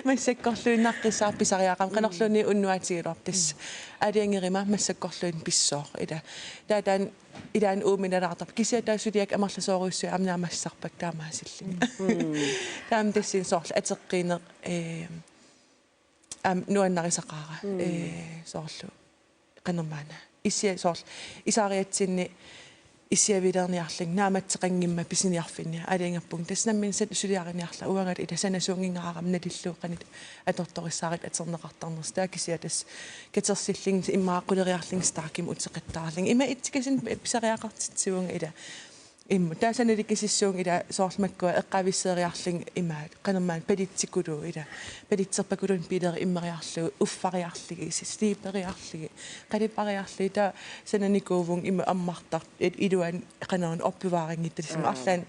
Massakkorluinnaqqissaarpoq pisariaqarmat. Qanorluunniit unnuaatigiluarpoq tassa. Aalajangeruma massakkorluinnaq pissooq ila. Taava taanna ilaanni uuminalaartarpoq. Kisianni taava suliakka amerlasoorujussuit aamma naammassisarpakka taamaasillunga. Mm. Taava tassani soorlu atoqqiineq, eh, aamma nuannarisaqaara. Mm. Eh, soorlu qanormaanna. Issiat soorlu isaariatsinni issiavilerniarlunga naammatseqanngimmat pisiniarfinni aalajangerpunga. Tassa nammineq sa-, suliariniarlara uangalu ila sanasuunnginngaarami nalillugu qanoq atortorissaarutit atorneqartarnersoq. Taava kisianni tassa katersillunga immaqa quleriarlunga Starkimik uteqattaarlunga. Ima itsikasinnut pisariaqartitsivunga ila. Immaqa taava sanalikkusissuunga ila soorlu makkua eqqaavisseeriarlunga imaat qanormaanna palitsikuluuvoq ila. Palitserpakuluunniit pileri immeriarlugu, uffariarlugit, si-, sliperiarlugit, qalipariarlugit, taava sananikuuvunga ima ammartar-, il-, iluani qanoruna opbevarinngitsoq tassa. Aa. Arlaannik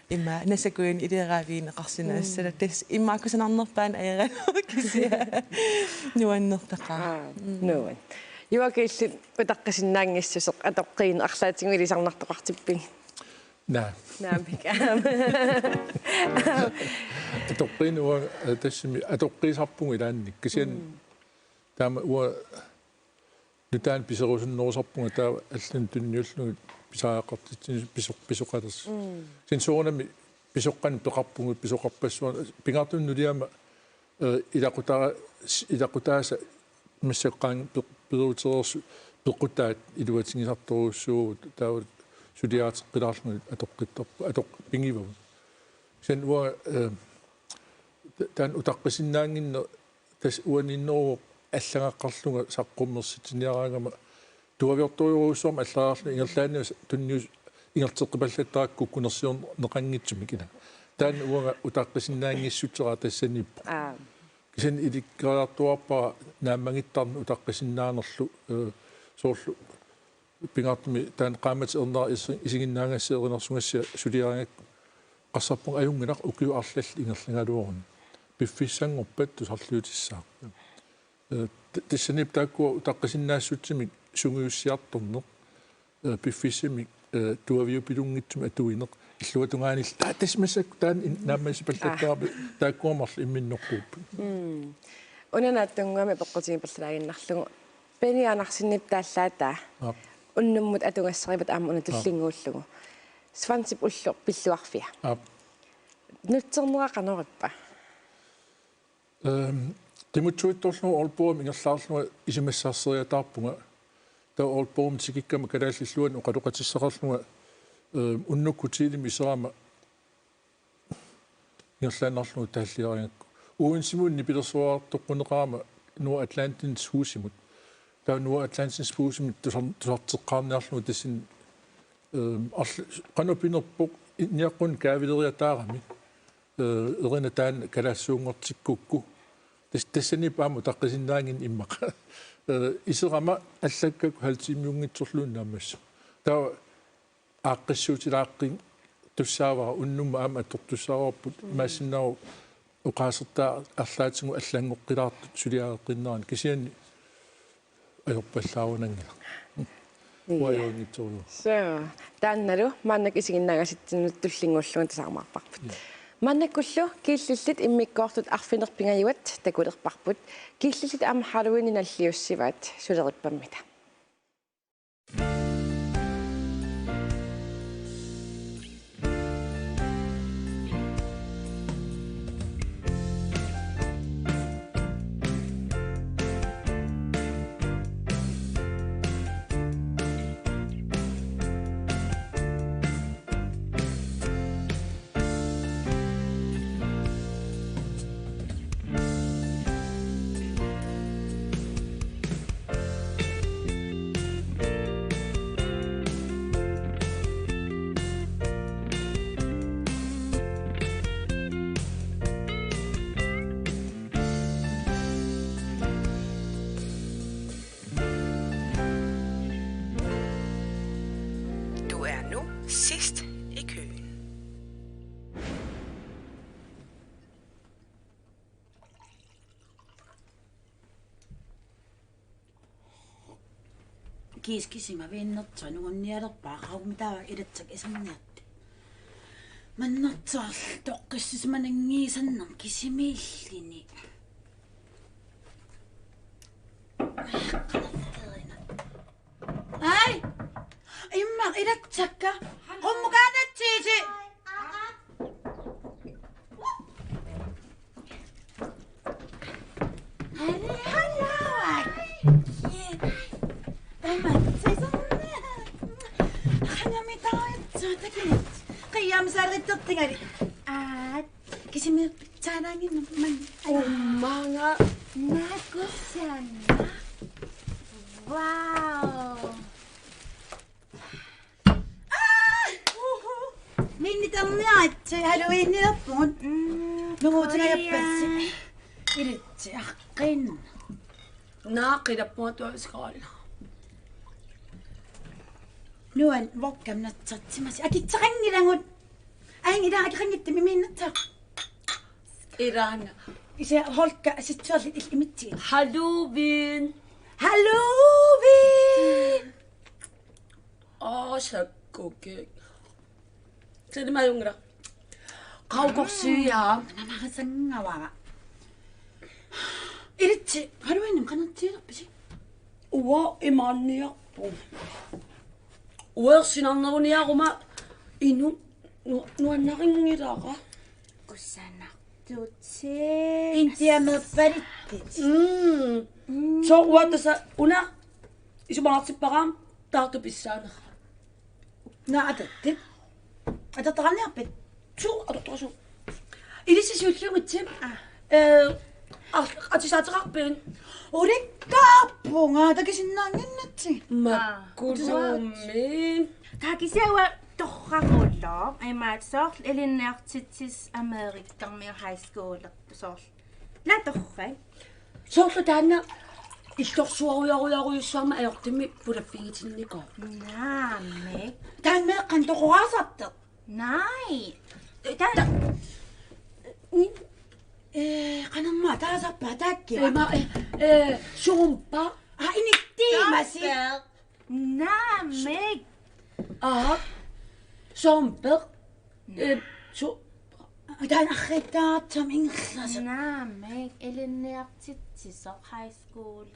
ima nasakujunik ileeraavigineqarsinnaasut. Mm. Tassa immaqa kusanarnerpaamik ajornarpoq kisianni. Nuannertaqaaq. Aa, mm. Nuann. Juaaka illit utaqqisinnaanngissuseq atoqqiineq arlaatigut ilisarnartoqartippigit? Naa. Naamik. Atoqqiineq uanga, eh, tassami atoqqiisarpunga ilaanni. Kisianni mm. Taama uanga nutaanik piserusunnerusarpunga taava allanut tunniullugit pisariaqartitsineq pisoq-, pisoqalersoq. Mm. Kisianni soorunami pisoqqanik peqarpugut pisoqarpassuarnik pingaartumik nuliama, eh, ilaqutaa-, ilaqutaasa massakkut qaangiupput pe-, peruutereersut pequtaat iluatigisartorujussuuvugut taava suliareqqilaarlugit atoqqittarput atoqqinngivavut. Kisianni uanga, eh, ta-, taanna utaqqisinnaannginneq tassa uaniinneruvoq allagaqqarlunga saqqummersitsiniaraangama tuaviortorujussuarmik allariarlunga ingerlaannaq tunnius-, ingerlateqqipallattarakku kukkunersiorneqanngitsumik ila. Taanna uanga utaqqisinnaanngissutera tassaniippoq. Aa. Kisianni ilikkariartuaarpara naammagittarneq utaqqisinnaanerlu, eh, soorlu pingaartumik taanna qaammatip ernera isi-, isiginnaagassiaq erinarsugassiaq suliarigakku eqqarsarpunga ajunngilaq ukiut arlallit ingerlagaluaruni. Piffissanngorpat tusarliutissaaq. Eh, t-, tassaniippoq taakkua utaqqisinnaassutsimik sungiussiartorneq, eh, piffissamik, eh, tuaviupilunngitsumik atuineq, illuatungaanillu, taa, tassa massakkut taanna in-, naammassipallattaarami, aa, taakkua marluk imminneqquupput. Mm. Una naatsunnguamik apeqqutigipallalaaginnarlugu. Peeni Andersenip taallaataa. Aap. Unnummut atugassarivat aamma una, aap, tullinnguullugu. Svansip ulloq pilluarfia. Aap. Nutsernera qanorippa? Ehm, qimuttuittorlugu Aalborgimi ingerlaarlunga isumassarseriataarpunga. Taava Aalborgimi tikikkama kalaallit illuanni oqaloqatissaqarlunga, ehm, unnukkut Telemik iserama ingerlaannarlugu taalliarigakku. U N-imut nipilersortoqquneqarama Nordatlantens Husimut. Taava Nordatlantens Husimut tusar-, tusarteqqaarniarlugu tassani, ehm, arl-, qanoq pinerpoq, niaqqun kaavileriataarami. Eh, erinaq taanna kalaassuunngortikkukku. Tas-, tassaniippoq aamma utaqqisinnaanngilaq immaqa. Eh, iserama allakkakku halv tiimiunngitsorluunniit naammassuk. Taava aaqqissuutilaaqqittussaavara, unnummut aamma atortussaavarput, imaassinnaavoq oqaasertaat arlaatigut allanngoqqilaartut suliareqqinnerani, kisianni ajorpallaarunanngilaq. Ia. Uanga ajunngitsorujuk. So, taannalu maannakkut isiginnaagassitsinnut tullinnguullugu tasarumaarparput. Ia. Maannakkullu Killillit immikkoortut arfineq-pingajuat takulerparput. Killillit aamma Halloweeninut nalliussivaat, sulerippammita. Du er nu sidst i køen. Kiiskisimavik innertsuaq nungunnialerpaa, qaummi taava ilatsakka iserniartut. Mannersaarlu toqqissisimananngisannermik kisimiilluni. Ai! Immaqa ilatsakka. Qummukaanatsiisi. Hallo. Tamatsisunne. Qanami taitsa takinit. Qiiaamsarittortingali. Aat. Kisimi saanaanginnama. Ummanga. Nakusanna. Wow. Minni terniaatsi Halloweenerpugut. Mm, nunguutingajappassi. Korea. Ilitsi aqqin. Naaqilappunga tuaskaala. Nuan vokkam natsatsimasi. Akitseqanngilagut. Ain ila akeqanngitsumik miinnatsaq. Ilaana. Ise holka sitsuarli il imitsi. Halloween. Halloween. Aa, sakkuki. Sani majungra. Qaukorsiaa. Mamasanngavara. Ilitsi, Halloweenimi qanertiilerpisi? Uanga imaanniarpunga. Uersinarneruniaruma inu nu-, nuannarinngilara. Kusanartuutit. Intiameerpalittit. Mm. Mm. So uanga tassa una isumaqartippara taartup pissaanera. Naa atattit. Atortaqarniarpit? Suu, atortaqasu. Ilissi siulliumitsi. Aa. Eh, ar-, atisaateqarpit? Ulikkaarpunga, takusinnaannginnatsigit. Aa. Makkulumi. Taa kisianni uanga torrarulloq. Imaat soorlu ilinniartitsisut Amerikkarmiut high school soorlu. Laa torrak. Soorlu taanna illorsuarujorujorujussuarmik ajortumik pulaffigitinnikoq. Naamik. Taanna meeqqat toqoraasartut. Nej. Ta-, ta-, eh, qanormaa taasarpaat taakku? Eh, ma-, eh, eh, Zumba. Aa, inittiimasi. Zumba. Naamik. Aa. Zumba. Eh, su-, taanna arriittaatsam ingerlasa. Naamik, ilinniartitsisoq high school.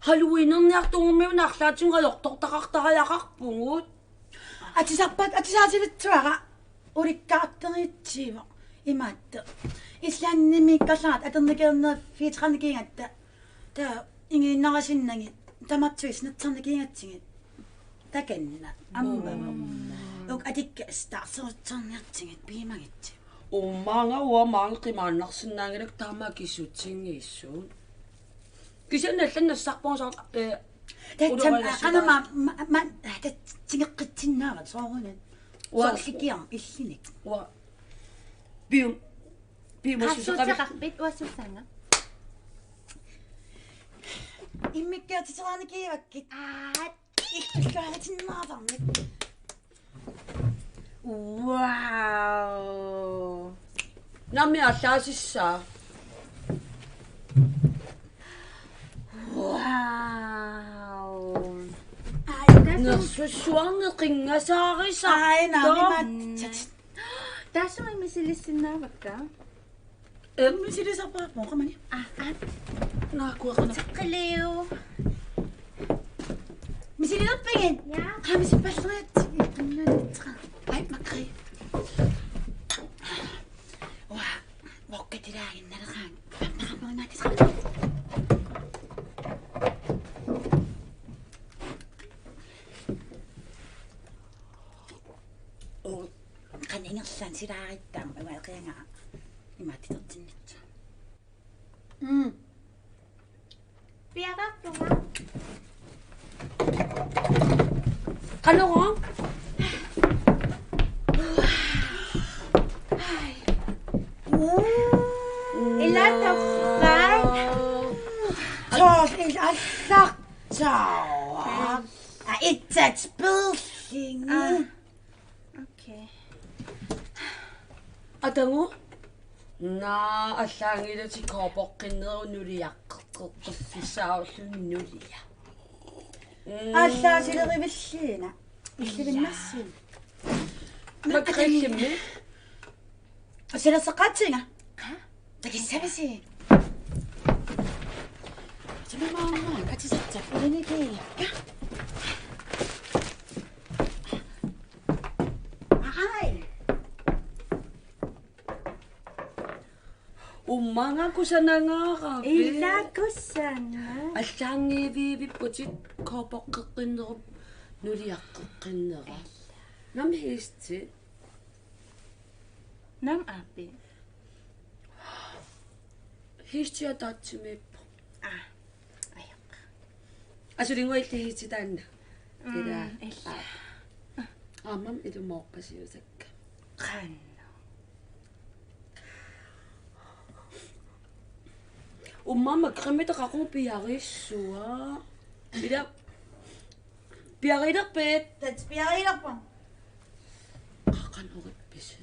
Halloweenerniartugut una arlaatigut ajortortaqartariaqarpugut. Atisarpat, atisaasilitsuara ulikkaarteriitsiivoq imaattoq. Islandimiikkallaat atornikeernerfiit qanikiigatta. Taa ingiinnarisinnagit tamartuis natsarnikiigatsigit. Takanna ammavoq. Uk atikka starserutsorniartigit piimagitsi. Uummaanga uanga maanga qimaannarsinnaanngilakka taama akissutinngiissuugut. Kisianni allanut nassarpunga soorlu, eh, tatsam, ulorianarsitaa. Qanama, ma, ma, tatsigeqqitsinnaavat soorunami. Uanga. Soorlu ikiorn illinik. Uanga. Pium-, piumassuseqavi-. Qaassuuteqarpit uassussanga. Immikkiartitseraarnikivakkit. Aat. Illuaatinnaatarmik. Wow. Nammi allaasissaa. Wow. Ai, tassum. Nersussuarneq qinngasaarisartoq. Ai, naamik. Tassuma misilissinnaavakka. Em, misilisarpara, moqamani. Ah, ah. Naakuaqana. Taqqiliu. Misililerpigit? Ja. Qa misipallerit. Ai, makri. Uanga, moqqatilaaginnaleqaanga. Pappaqarpoq imaattisaqarpoq. Uu, qaninngerlaannaq silaarittaam uaqianga imaattitortinnitsu. Mm. Piararpunga. Qanoq? Uu. Ilaa torrak. Soorlu ilaa allaat. Saa. Aa, itsat peerlin. Aa. Okay. Atagu? Naa, allaanngilatit kaapoqqinnerup nuliaqqeqqissaarluni nulia. Mm. Allaasilerivilliina. Illivinnassin. Makrikkimmi? Silassaqaatiga. Qa? Takissavisi. Sumimaamaa, katisatsa. Uliniki. Ai. Uummaanga kusanangaaravit. Ilaa kusanaq. Allaanngiivipputit kaapoqqeqqinnerup nuliaqqeqqinnera. Naamik hiistit? Naamik aappi. Hiistit ataatsimiippoq. Aa. Ajoq. Asulinngua illit hiistit taanna. Mm, ilaa. Ilaa. Aa. Aammami ilumoorpasiusakka. Qanoq. Uummaamma qimmita qaqugu piareersuaq. Ilaa. Piareerpit? Tat piareerpun. Qaqan urippisi.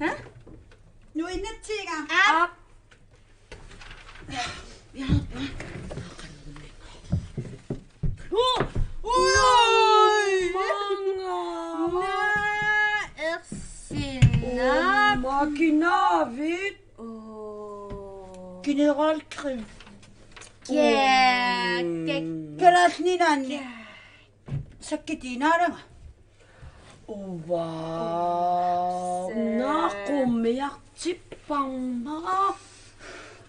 Ha? Nuinnatsiga. Aap. Ja, ja. Qaqan urippisi. Uu! Ui! Maanga! Naa ersinnaap. Uumma kinaavit? Uu. General Grimm. Kæk, kæk. Kalaallit Nunaanni. Kæk. Sakkitiinaalanga. Uva. Uva. Naa qummiartipparma.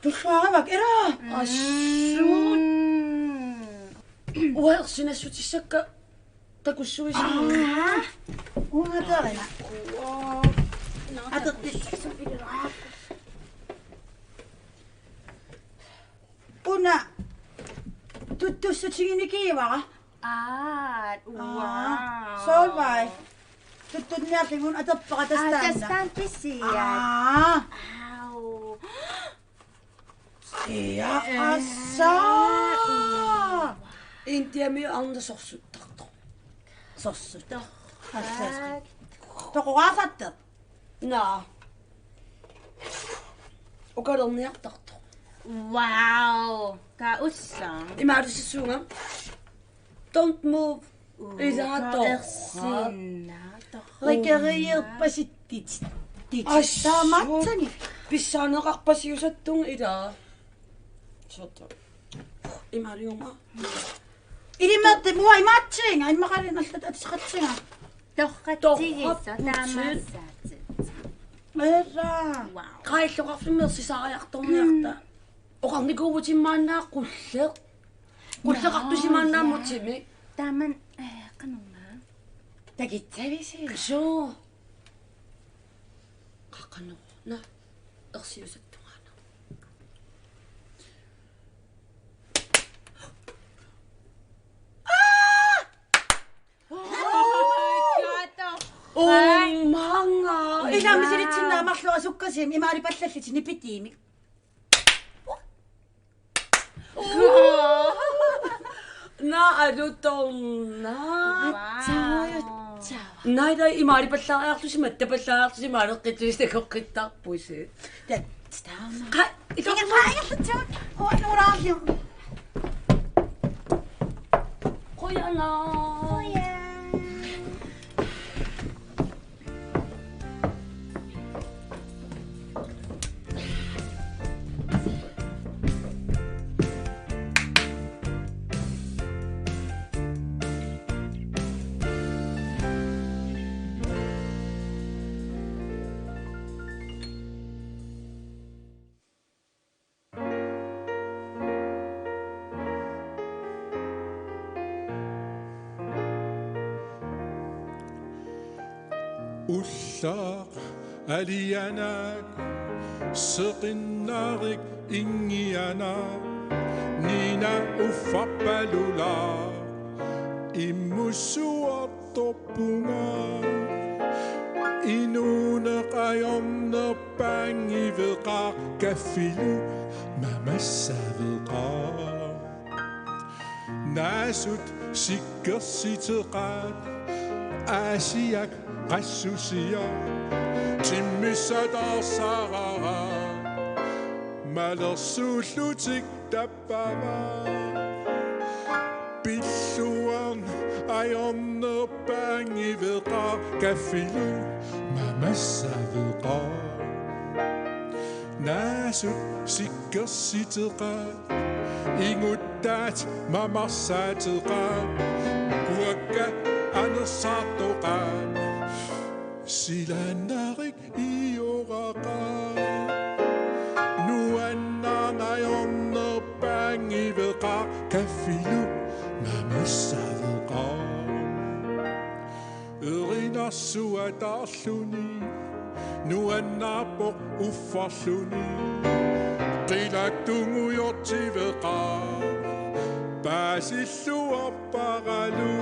Tulluaravak, ilaa. Assut. Mm. Uanga ersinnassutissakka takussuisinnaavat. Aa. Uanga taarina. Uanga. Aterti. Una tuttussutiginikuuara. Aa, wow. Aa, soorlu vai. Tuttunniarlugu atorpara tassa taanna. Aa, tassa taanna pisiat. Aa. Au. Ja, eh, assa. Indiami aamma sorsuttartoq. Sorsut. Tor-, assa. Toqoraasartoq. Naa. Ukalerniartartoq. Wow. Ka ussa. Imaalussuunga. Don't move. Uu, ilaa ka torrak. Ersinnaap torrak. Rikeriirpasitit. Tit. Assut. Taamaatsanik. Pissaaneqarpasiusattunga ilaa. Soorlu. Imaaliuma. Ilimerti mua imaatsinga, immaqaluunniit allat atisaqatsinga. Torratsigissoq. Torrapputit. Taamaassaatit. Meerra. Wow. Qailluqarfimmi ersisaariartorniarta. Mm. Oqarnikuuvutit maanna qulleq. Qulleqartusi maanna. Naa, ja. Mutimi. Taamannak, eh, qanormaa. Takitsavisi. Suu. Qaqaneruna ersiusattungaana. Uumanga. Ilami silitsinnaa marluk asukkasim imaali pallallit nipitiimik. Naa alutorna. Atsaajutsaa. Naa ila imaali pallaariarlusi matta pallaariarlusi maaleqqittusi takoqqittarpusi. Taama. Qa ila. Ingerlaarlutsut. Uanuraarlu. Qujanaq. Qujan. Ullaaq alianaak seqinnarik inngianaak nina uffarpalulaaq immussuartorpunga inuuneq ajornerpaanngiveqaaq kaffilu mamassaveqaaq. Naasut sikkersiteqaat Aasiak qassusiaq timmissataarsarara malersuullutik tappama. Pilluarneq ajornerpaanngiveqaaq kaffilu mamassaveqaaq. Naasut sikkersiteqaat inguttaat mamarsaateqaat uakka anersaartoqaat silaannarik ioraqaaq. Nuannaarneq ajornerpaanngiveqaaq kaffilu mamassaveqaaq. Erinarsuataarluni nuannaarpoq uffarluni qilak tungujortiveqaaq paasilluarparalu.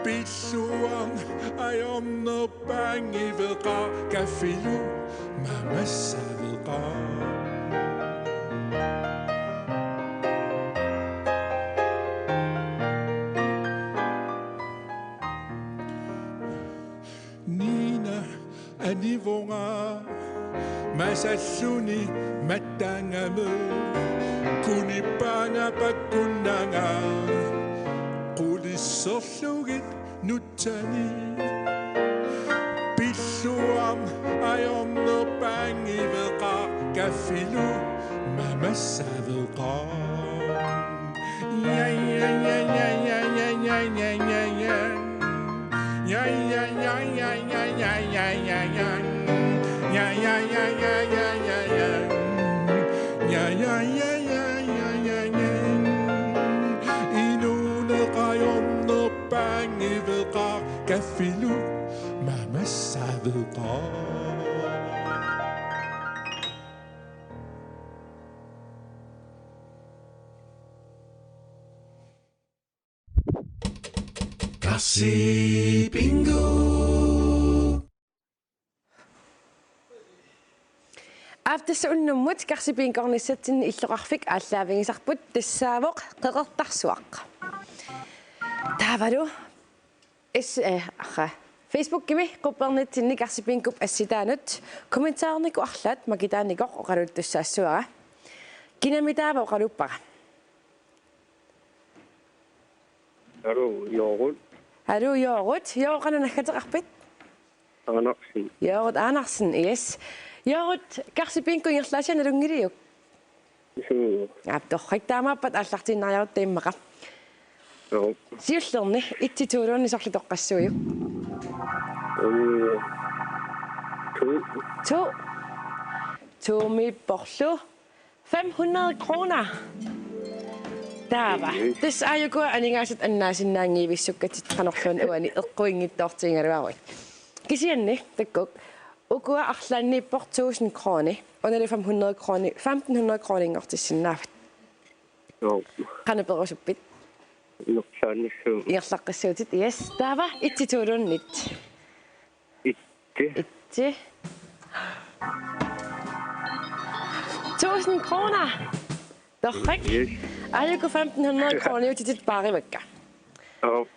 Pilluarneq ajornerpaanngiveqaaq kaffilu mamassaveqaaq. Nina anivunga masalluni mattangami kunippaanga pakkunnanga qulisserlugit nutsani. Pilluarneq ajornerpaanngiveqaaq kaffilu mamassaveqaaq. Inuuneq ajornerpaanngiveqaaq kaffilu mamassaveqaaq. Karsi Bingo. Aap, tassa unnummut Karsi Bingo-rnissatsinni illoqarfik aallaavigisarput tassaavoq Qeqertarsuaq. Taavalu is-, eh, arra. Facebookimi quppernitsinni Karsi Bingo-p assitaanut kommentarnikut arlaat makitaanikoq oqaluttussaassuara. Kinami taava oqaluuppara? Aluu, Joorut. Aluu, Joorut. Joorut, qanoq naggateqarpit? Andersen. Joorut Andersen, yes. Joorut, Karsi Bingo ingerlaasiaq nalunngiliuk? Suu. Aap, torrak, taamaappat aallartiinnariarutta immaqa. Joo. Siullerni et-ip to-luunniit sorleq toqqassuujuk? Mm. To. To. To-miipporlu. Fem hundrede kroner. Taava. Mhm. Tassa aajuku aningaasat annaasinnaanngivissukkatit qanorluunniit uani eqquinngitsoortigigaluaruit. Kisianni, takkuk, Ukua arlaanniippoq tusind kroner. Unalu fem hundrede kroner, femten hundrede kroner inngortissinnaavat. Joo. Qanoq perusuppit? Ingerlaqqissuutit. Ingerlaqqissuutit. Yes. Taava et-ituuluunniit. Et. Et. Tusind kroner. Torrak. Yes. Aajuku femten hundrede kroner titit paarivakka. Joo.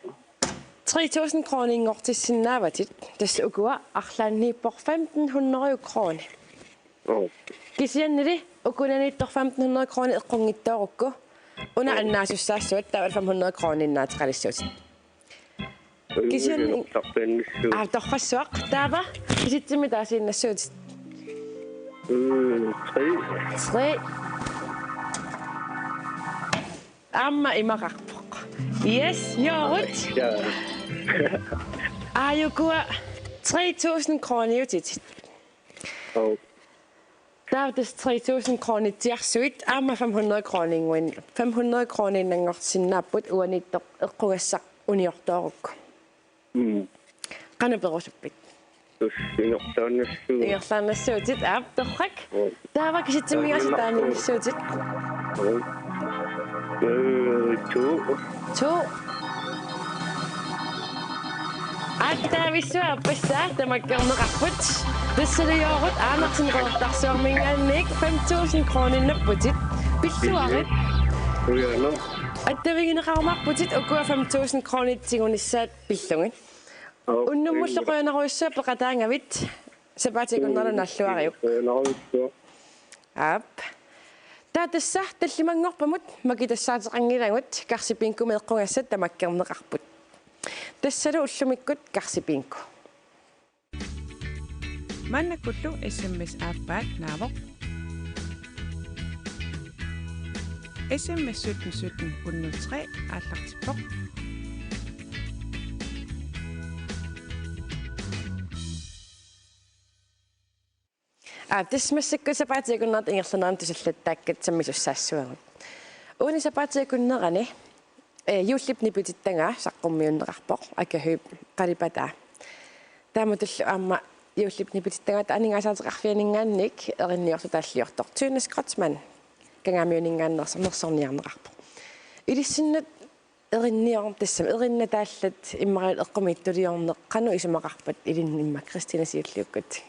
Tre tusind kroner inngortissinnaavatit. Tassa ukua arlaanniippoq femten hundrede kroner. Joo. Kisiannili ukunaniittoq femten hundrede kroner eqqunngitsoorukku. Una annaasussaassuat taava fem hundrede kroneriinnaateqalissuutit. Kisianni- Aa, torrassuaq. Taava kisitsimmi taasiinnassuutit? Mm, tre. Tre. Aamma imaqarpoq. Yes, Joorut. Ja. Aajukua tre tusind kroniutitit. Joo. Taava tassa tre tusind kronitsiarsuit aamma fem hundrede kroninnguin-, fem hundrede kroniinnanngorsinnaapput uaniittoq eqqugassaq uniortoorukku. Mm. Qanoq perusuppit? Tassa ingerlaannassuutit. Ingerlaannassuutit, aap, torrak. Joo. Taava kisitsimigassat taaniinnassuutit? Joo. Øh, to. To. Aattaavissuaq aappassaa tamakkerneqarput. Tassalu Joorut Andersen Qeqertarsuarminngaanniit fem tusind kroniinnapputit. Pilluarit. Ujaana. Attavigineqarumaarputit ukua fem tusind kronit tigunissaat pillugit. Joo, unnumullu qujanarujussuaq peqataagavit. Sapaatip akunnera naalluariuk. Qujanarujussuaq. Aap. Taava tassa tallimanngorpamut makitassaateqanngilagut, Karsi Bingomut eqqugassat tamakkerneqarput. Tassalu ullumikkut Karsi Bingo. Maannakkullu S M S aappaat naavoq. S M S sytten sytten hundrede tre aallartippoq. Aa, tassa massakkut sapaatip akunnerata ingerlanerani tusallattaakkat sammisussaassuagut. Uani sapaatip akunnerani, eh, juullip nipitittagaa saqqummiunneqarpoq, Akahøjip qalipataa. Taamatullu aamma juullip nipitittagaata aningaasaateqarfianinngaanniit erinniortutaalliortoq Tønnes Kreutzmann Kangaamiuninngaanneersoq nersorniarneqarpoq. Ilissinnut erinnior-, tassami erinnataallat immaqalu eqqumiitsuliorneq qanoq isumaqarpat ilinnut immaqa Kristina siulliukkut?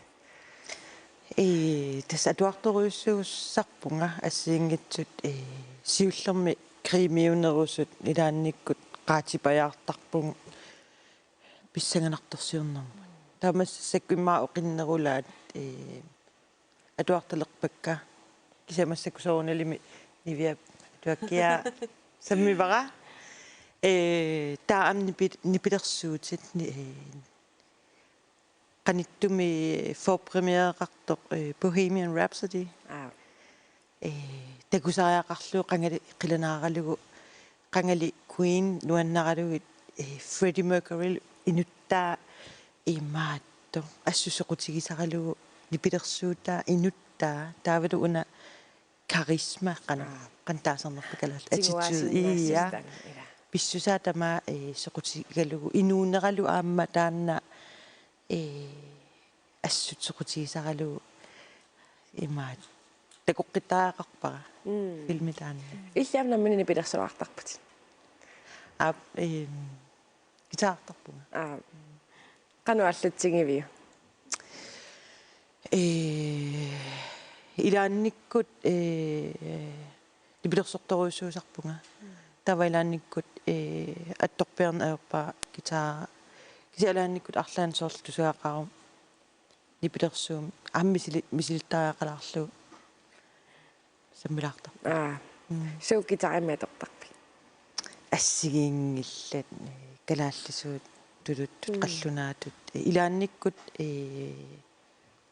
Ee, tassa atuartorujussuussarpunga assigiinngitsut, ee, siullermik krimiunerusut ilaannikkut qaatipajaartarpugut pissanganartorsiornermut. Taava massakkut immaqa oqinnerulaat, ee, atuartalerpakka. Kisianni massakkut soorunalimi Niviap atuakkiaa sammivara. Ee, taava aamma nipi-, nipilersuutit ni-, ee, qanittumi forpremiereqartoq, ee, Bohemian Rhapsody. Aa. Ee, takusariaqarlugu qangali qilanaaralugu, qangali Queen nuannaralugit, ee, Freddie Mercury inuttaa imaattoq assut soqutigisaralugu nipilersuutaa inuttaa taavalu una karisma qanoq, aa, qanoq taasarnerpa kalaallit, attitude, tiguaasinnaassutaa, ii, ja, taanna, ila. Pissusaa tamaat, ee, soqutigalugu inuuneralu aamma taanna, ee, assut soqutigisaralugu imaat takoqqittariaqarpara, mm, filmi taanna. Illit aamma nammineq nipilersuartarputit? Aap, eem, guitartarpunga. Aap. Qanoq aallutsigiviuk? Ee, ilaannikkut, ee, nipilersortorujussuusarpunga. Taava ilaannikkut, ee, attorpiarneq ajorpara guitar. Kisianni ilaannikkut arlaannik soorlu tusagaqaruit nipilersuumik aamma misili-, misilittariaqalaarlugu sammilaartarpunga. Aa. Mm. Suut guitarimik atortarpit? Assigiinngillat, ee, kalaallisuut, tuluttut, mm, qallunaatut. Ee, ilaannikkut, ee,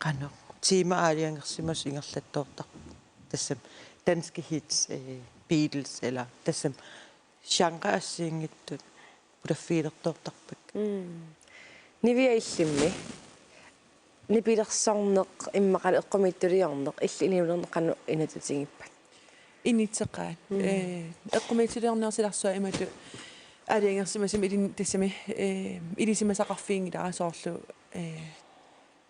qanoq, tema aalajangersimasut ingerlattoortarput. Tassami danske hits, ee, Beatles, eller tassami genre assigiinngitsut pulaffigilertoortarpakka. Mm. Nivia, illimmi nipilersorneq immaqalu eqqumiitsuliorneq illit inuunerni qanoq inatsutigippat? Inatseqaat. Mm. Ee, eqqumiitsuliorneq silarsuaq imatut aalajangersimasumik ilin-, tassami, ee, ilisimasaqarfiginngilara soorlu, ee,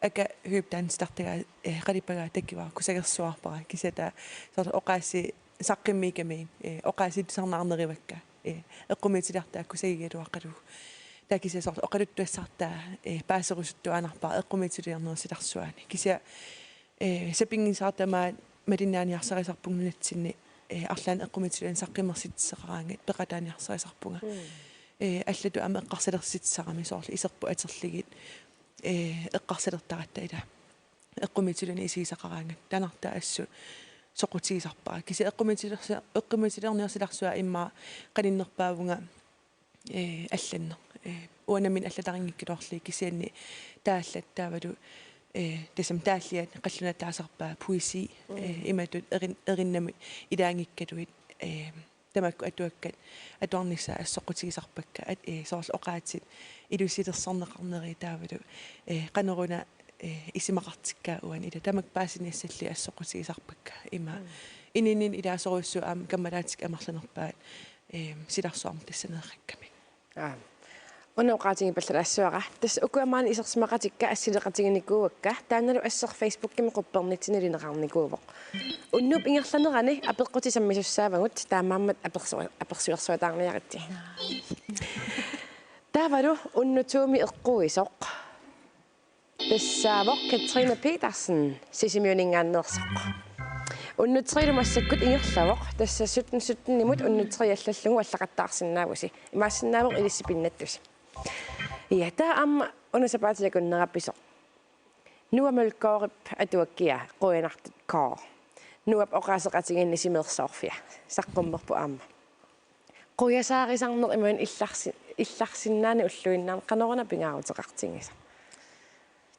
Aka Høegh-Dahls titartagaa, eh, qalipaagaa takivara kusagersuarpara kisianni taava soorlu oqaasii saqqummiikkamiuk, eh, oqaasii tusarnaarnerivakka, eh, eqqumiitsuliartaat kusagigaluaqalugu. Taava kisianni soorlu oqaluttuassartaa, eh, paaserusuttuaannarpara eqqumiitsuliornerup silarsuani. Kisianni, eh, sapinngisaartamaat malinnaaniarsarisarpunga nunatsinni, eh, arlaannik eqqumiitsulianik saqqummersitsisaqaraangat peqataaniarsarisarpunga. Mm. Eh, allatut aamma eqqarsalersitsisaramik soorlu iserput atorlugit, eh, eqqarsalertaratta ila. Eqqumiitsulianik isigisaqaraangat. Taannartaa assut soqutigisarpara. Kisianni eqqumiitsuliorsi-, eqqumiitsuliornerup silarsua immaqa qaninnerpaavunga, eh, allanneq. Eh, uanga nammineq allatarinngikkaluarlugit kisianni taallat taavalu, eh, tassami taalliat qallunaataasarpaat poesi, mm, eh, imatut erin-, erinnamik ilaanngikkaluit, eh, tamakku atuakkat atuarnissaat assut soqutigisarpakka, at-, eh, soorlu oqaatsit ilusilersorneqarneri taavalu, eh, qanoruna, eh, isumaqartikkaat uani ila tamakku paasiniassallugit assut soqutigisarpakka ima. Mm. Inuuninni ilaasorujussuuvoq aamma kammalaatikkut amerlanerpaat, eh, silarsuarmut tassaneeqqakkamik. Aap. Una oqaatigippallalaassuara. Tassa ukua maani isersimaqatikka assileqatiginikuuakka. Taannalu asseq Facebookimi quppernitsinni nalilerneqarnikuuvoq. Unnuup ingerlanerani apeqqutit sammisussaavarput, taamaammat apersu-, apersuersuataarniaritsi. Taavalu unnutsumi eqquisoq tassaavoq Katrine Petersen, Sisimiuninngaanneersoq. Unnutserilu massakkut ingerlavoq, tassa sytten sytten-imut unnutseri allallugu allaqattaarsinnaavusi. Imaassinnaavoq ilissi pinnattusi. Ja, taava aamma una sapaatip akunnerata pisoq. Noah Mølgaardip atuakkiaa, Qujanartut Kåre. Noahp oqaaseqatigiinni simeersoorfia. Saqqummerpoq aamma. Qujasaarisarneq imaluunniit illarsi-, illarsinnaaneq ulluinnarni qanoruna pingaaruteqartigisoq?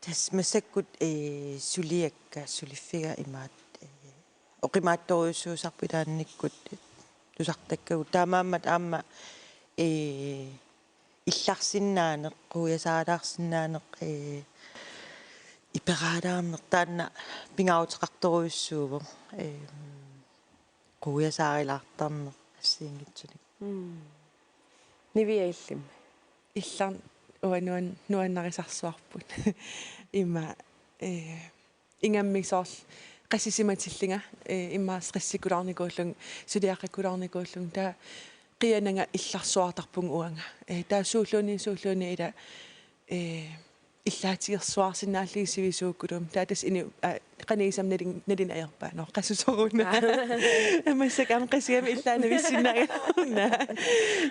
Tassa massakkut, eh, suliakka, suliffiga imaat, eh, oqimaatsorujussuusarput ilaannikkut tusartakkagut. Taamaammat aamma, eh, illarsinnaaneq, quiasaalaarsinnaaneq, eh, iperaalaarneq taanna pingaaruteqartorujussuuvoq. Eh, quiasaarilaartarneq assigiinngitsunik. Mm. Nivia illimmi? Illarneq uanga nuan-, nuannarisarsuarput. Ima, eh, ingammik soorlu qassisimatillunga, eh, immaqa stressikulaarnikuullunga, suliaqakkulaarnikuullunga, taava quiananga illarsuartarpunga uanga. Eh, taava suulluunniit, suulluunniit ila, eh, illaatigersuarsinnaallugit sivisuukkulumi. Taava tassa ini-, aa, qanigisam nalin-, nalin ajorpaa. Nå, qassusoruna. Massakkut aamma qassigami illaanavissinnaagama.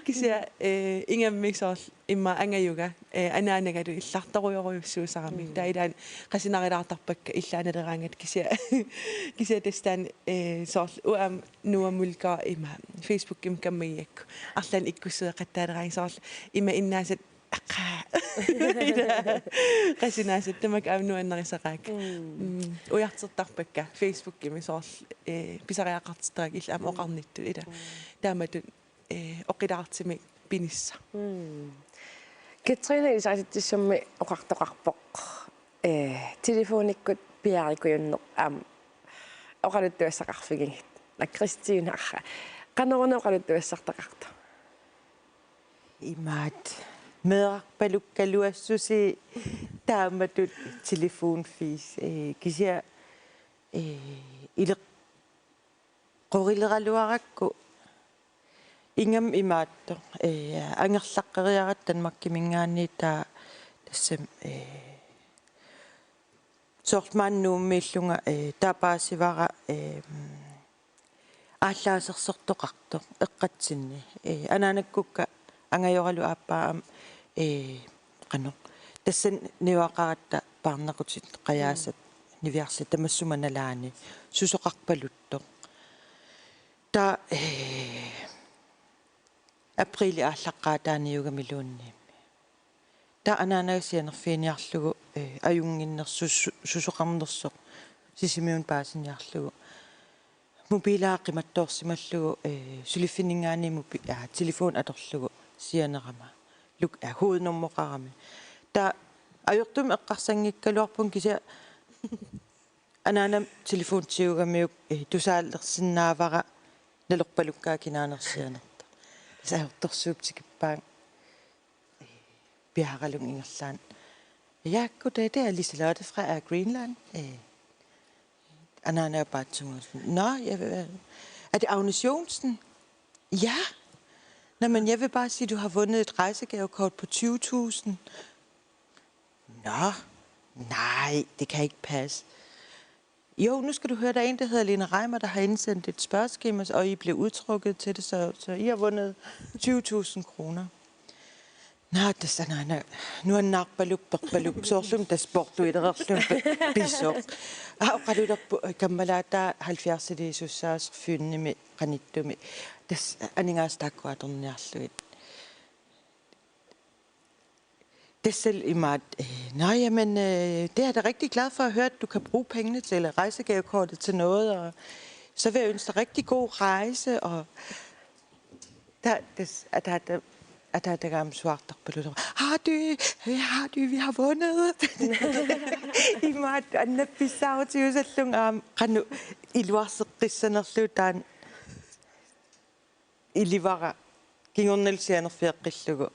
Kisianni, eh, ingammik soorlu immaqa angajunga, eh, anaanagalu illartorujorujussuusarami. Mm. Taava ilaanni qasunarilaartarpakka illaanaleraangat kisianni, kisianni tassa taanna, eh, soorlu uanga Noah Mølgaard ima Facebookimi kammagigakku arlaannik ikkussueqattaaleraangat soorlu ima innaasat aqqa. Qasunaasat tamakku aamma nuannarisaqaakka. Mm. Mm. Ujartortarpakka Facebookimi soorlu, eh, pisariaqartittarakkit illit aamma, mm, oqarnittut ila. Mm. Taamatut, eh, oqilaartumik pinissaq. Mm. Katrine ilisaritsissummik oqartoqarpoq, eh, telefonikkut piareeqqunneq aamma oqaluttuassaqarfigigit. Aa, Christine arra. Qanoruna oqaluttuassartaqartoq? Imaat. Meerarpalukkaluassusi taamatut telefonfis, eh, kisianni, eh, ileqqorileraluarakku ingammik imaattoq, eh, angerlaqqeriaratta Danmarkiminngaanniit taava tassami, eh, soorlu maani Nuummiillunga, eh, taava paasivara, eh, aallaasersortoqartoq eqqatsinni. Eh, anaanakkukka angajoralu aappaa aamma, eh, qanoq. Tassani niuaqaratta paarnaqutit qajaasat, mm, niviarsiat tamassuma nalaani susoqarpaluttoq. Taava, eh, apriilip aallaqqaataaniugamiluunniimmi. Taava anaanaga sianerfiginiarlugu, eh, ajunnginnersoq su-, susoqarnersoq Sisimiuni paasiniarlugu. Mobilia qimattoorsimallugu, eh, suliffinninngaanniit mobi-, aa, telefoni atorlugu sianerama. Luk-, aa, hovednummeroqarami. Taava ajortumik eqqarsanngikkaluarpunga kisianni anaanama telefoni tigugamiuk, eh, tusaalersinnaavara nalorpalukkaa kinaanersianerta. Tassa ajortorsuup tikippaanga, eh, piaaralunga ingerlaannaq Ja, goddag, det er Liselotte fra Air Greenland. Øh, anaana paatsunnguusoq. Nå, jeg vil være... Er det Agnes Johnsen? Ja. Nå, men jeg vil bare sige, du har vundet et rejsegavekort på tyve tusind. Nå, nej, det kan ikke passe. Jo, nu skal du høre, der er en, der hedder Lene Reimer, der har indsendt et spørgeskema, og I blev udtrukket til det, så, så I har vundet tyve tusind kroner. Nå, tassa anaana, nuannaarpaluk, perpaluk, soorlumi tassa poortuilererlumi pi-, pisoq. Aa, oqalulerpoq, kammalaataa halvfjerdsiliisussaasoq Fynimi qanittumi. Tassa aningaasat taakkua atorniarlugit. Tassa imaattoq, øh, nå, jamen, øh, det er jeg da rigtig glad for at høre, at du kan bruge pengene til, eller rejsegavekortet til noget, og så vil jeg ønske dig rigtig god rejse, og der, det, at der, der, at der, der er suartarpaluk. Har du, har du, vi har vundet. Imaattoq, annappissaarutigusallunga aamma, qanoq iluarseqqissanerlugu taanna. Ilivara kingornalu sianerfigeqqillugu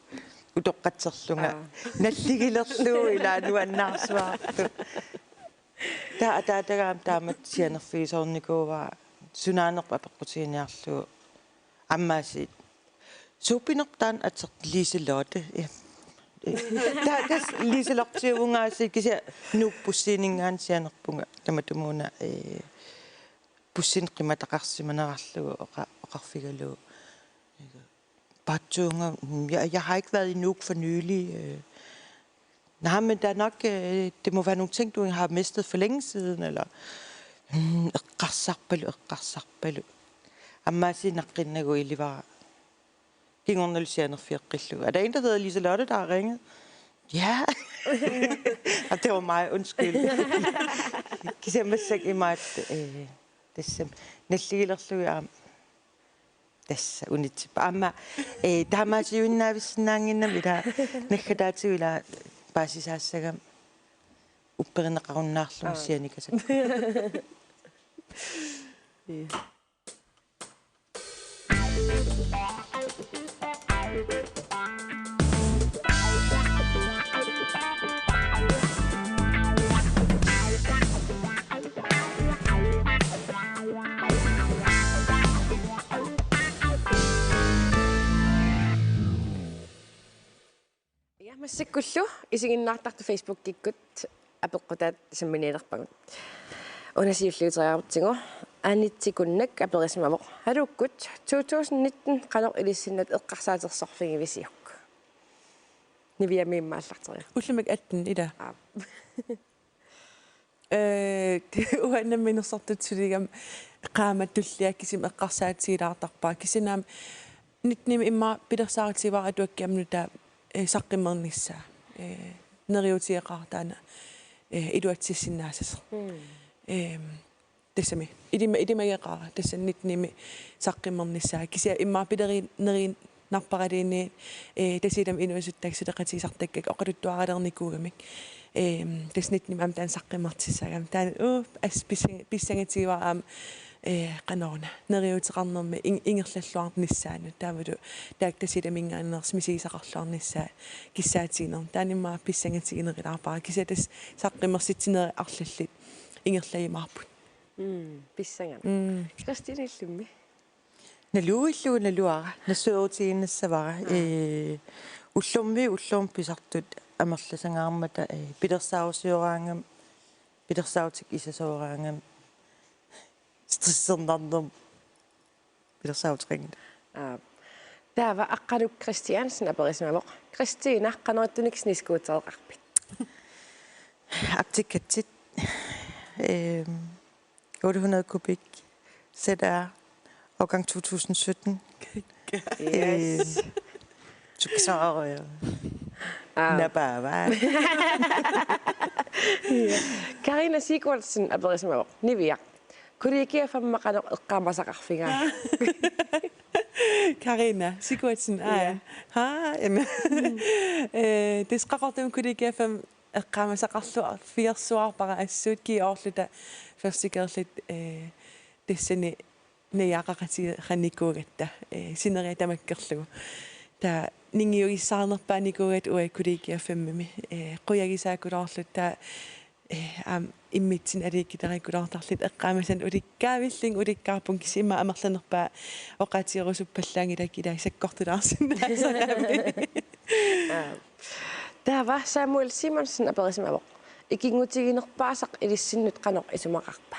utoqqatserlunga. Aa. Nalligilerlugu ilaa nuannaarsuartut. Taava ataataga aamma taamatut sianerfigisoornikuuara sunaanerput apeqqutiginiarlugu. Aammaasiit suuppinerp taanna ateq Liselotte. Ja. Taava tassa Liselottiuvunga aasiit kisianni Nuuk bussiininngaanniit sianerpunga tamatumuuna, øh, bussinik qimataqarsimanerarlugu oqa-, oqarfigalugu. Paatsuunga, mm, jeg, jeg har ikke været i Nuuk for nylig. Øh. Nej, men der er nok, øh, det må være nogle ting, du har mistet for længe siden, eller, mm, eqqarsarpaluk, eqqarsarpaluk. Aammaasiit naqqinnagu ilivara kingornalu sianerfigeqqillugu. Er der en, der hedder Liselotte, der har ringet? Ja. Og det var mig, undskyld. Kisianni massakkut imaattoq, øh, tassami nalligilerlugu aamma. Tassa unitsippa. Aamma, øh, taamaasiuinnaavissinnaannginnami ilaa naggataatigut ilaa paasisaassagami upperineqarunnaarlunga. Aa. Sianikasakka. Ja. Ja, massakkullu isiginnaartartut Facebookikkut apeqqutaat samminiilerpagut. Una siulliuteriarutsigu Anitsi Kunnak aperisimavoq: Haluukkut, to tusind nitten qanoq ilissinnut eqqarsaatersorfigivisiuk? Niviamiimmi aallarteriaruk. Ullumikkut atten, ilaa. Aap. Øh, uanga namminersortut suligami qaammat tullia kisimi eqqarsaatigilaartarpara. Kisianni aamma nittenimi immaqa pilersaarutigaara atuakkiamnuta, øh, saqqummernissaa. Øh, neriuutigeqaara taanna, øh, iluatsissinnaassasoq. Mm. Øhm, tassami. Ilima-, ilimageqaara, tassa nittenimi saqqummernissaa. Kisianni immaqa pileriinneri- narparaluunniit, øh, Tasiilami inuusuttakkakka suleqatigisartakkakka oqaluttuaralernikuugamik. Øhm, tassa nittenimi aamma taanna saqqummertussaagami. Taanna, uh, assut pissang-, pissangatigivara aamma, øh, qanoruna. Neriuuteqarnermi in-, ingerlalluarnissaanut. Taavalu taakku Tasiilaminngaanneersut misigisaqarluarnissaat kissaatiginermut. Taanna immaqa pissangatiginerulaarpara. Kisianni tassa saqqummersitsinerit arlallit ingerlajumaarput. Mm, pissangami. Mm. Christine, illummi? Naluillugu naluara, nassuerutiginnassavara. Aa. Ee, ullormiit ullormut pisartut amerlasangaarmata, ee, pilersaarusioraangama, pilersaarutikka isasooraangama, stressernarnermut pilersaaruteqanngilaq. Aa. Taava Aqqaluk Christiansen aperisimavoq: Christina, qanoq ittunik snescootereqarpit? Aptikatsit. Øhm, otte hundrede kubik Z R, årgang to tusind sytten. Yes. Øhm, tukisaaruja. Aa. Napaavaa. Karina Sigurdsen aperisimavoq: Niviaq, Kollegiet fem qanoq eqqaamasaqarfigaat? Karina Sigurdsen, aa. Ja. Haa, jamen. Øh, tassa Qaqortumi Kollegiet fem eqqaamasaqarluarfigersuarpara assut G-orluta førstikeerluta, øh, tassani najugaqaqatigeqarnikuugatta, øh, sineriak tamakkerlugu. Taava ningiugissaarnerpaanikuugatta uagut Kollegiet Fem-imi. Ee, qujagisaakkuluarluta taava, ee, aamma immitsinnut aliikkutariikkuluartarluta eqqaamasannut ulikkaavillunga ulikkaarpunga kisianni immaqa amerlanerpaat oqaatigerusuppallaanngilakka ilaa sakkortulaarsinnaasarami. Aa. Taava Samuel Simonsen aperisimavoq: Ikinngutiginerpaasaq ilissinnut qanoq isumaqarpa?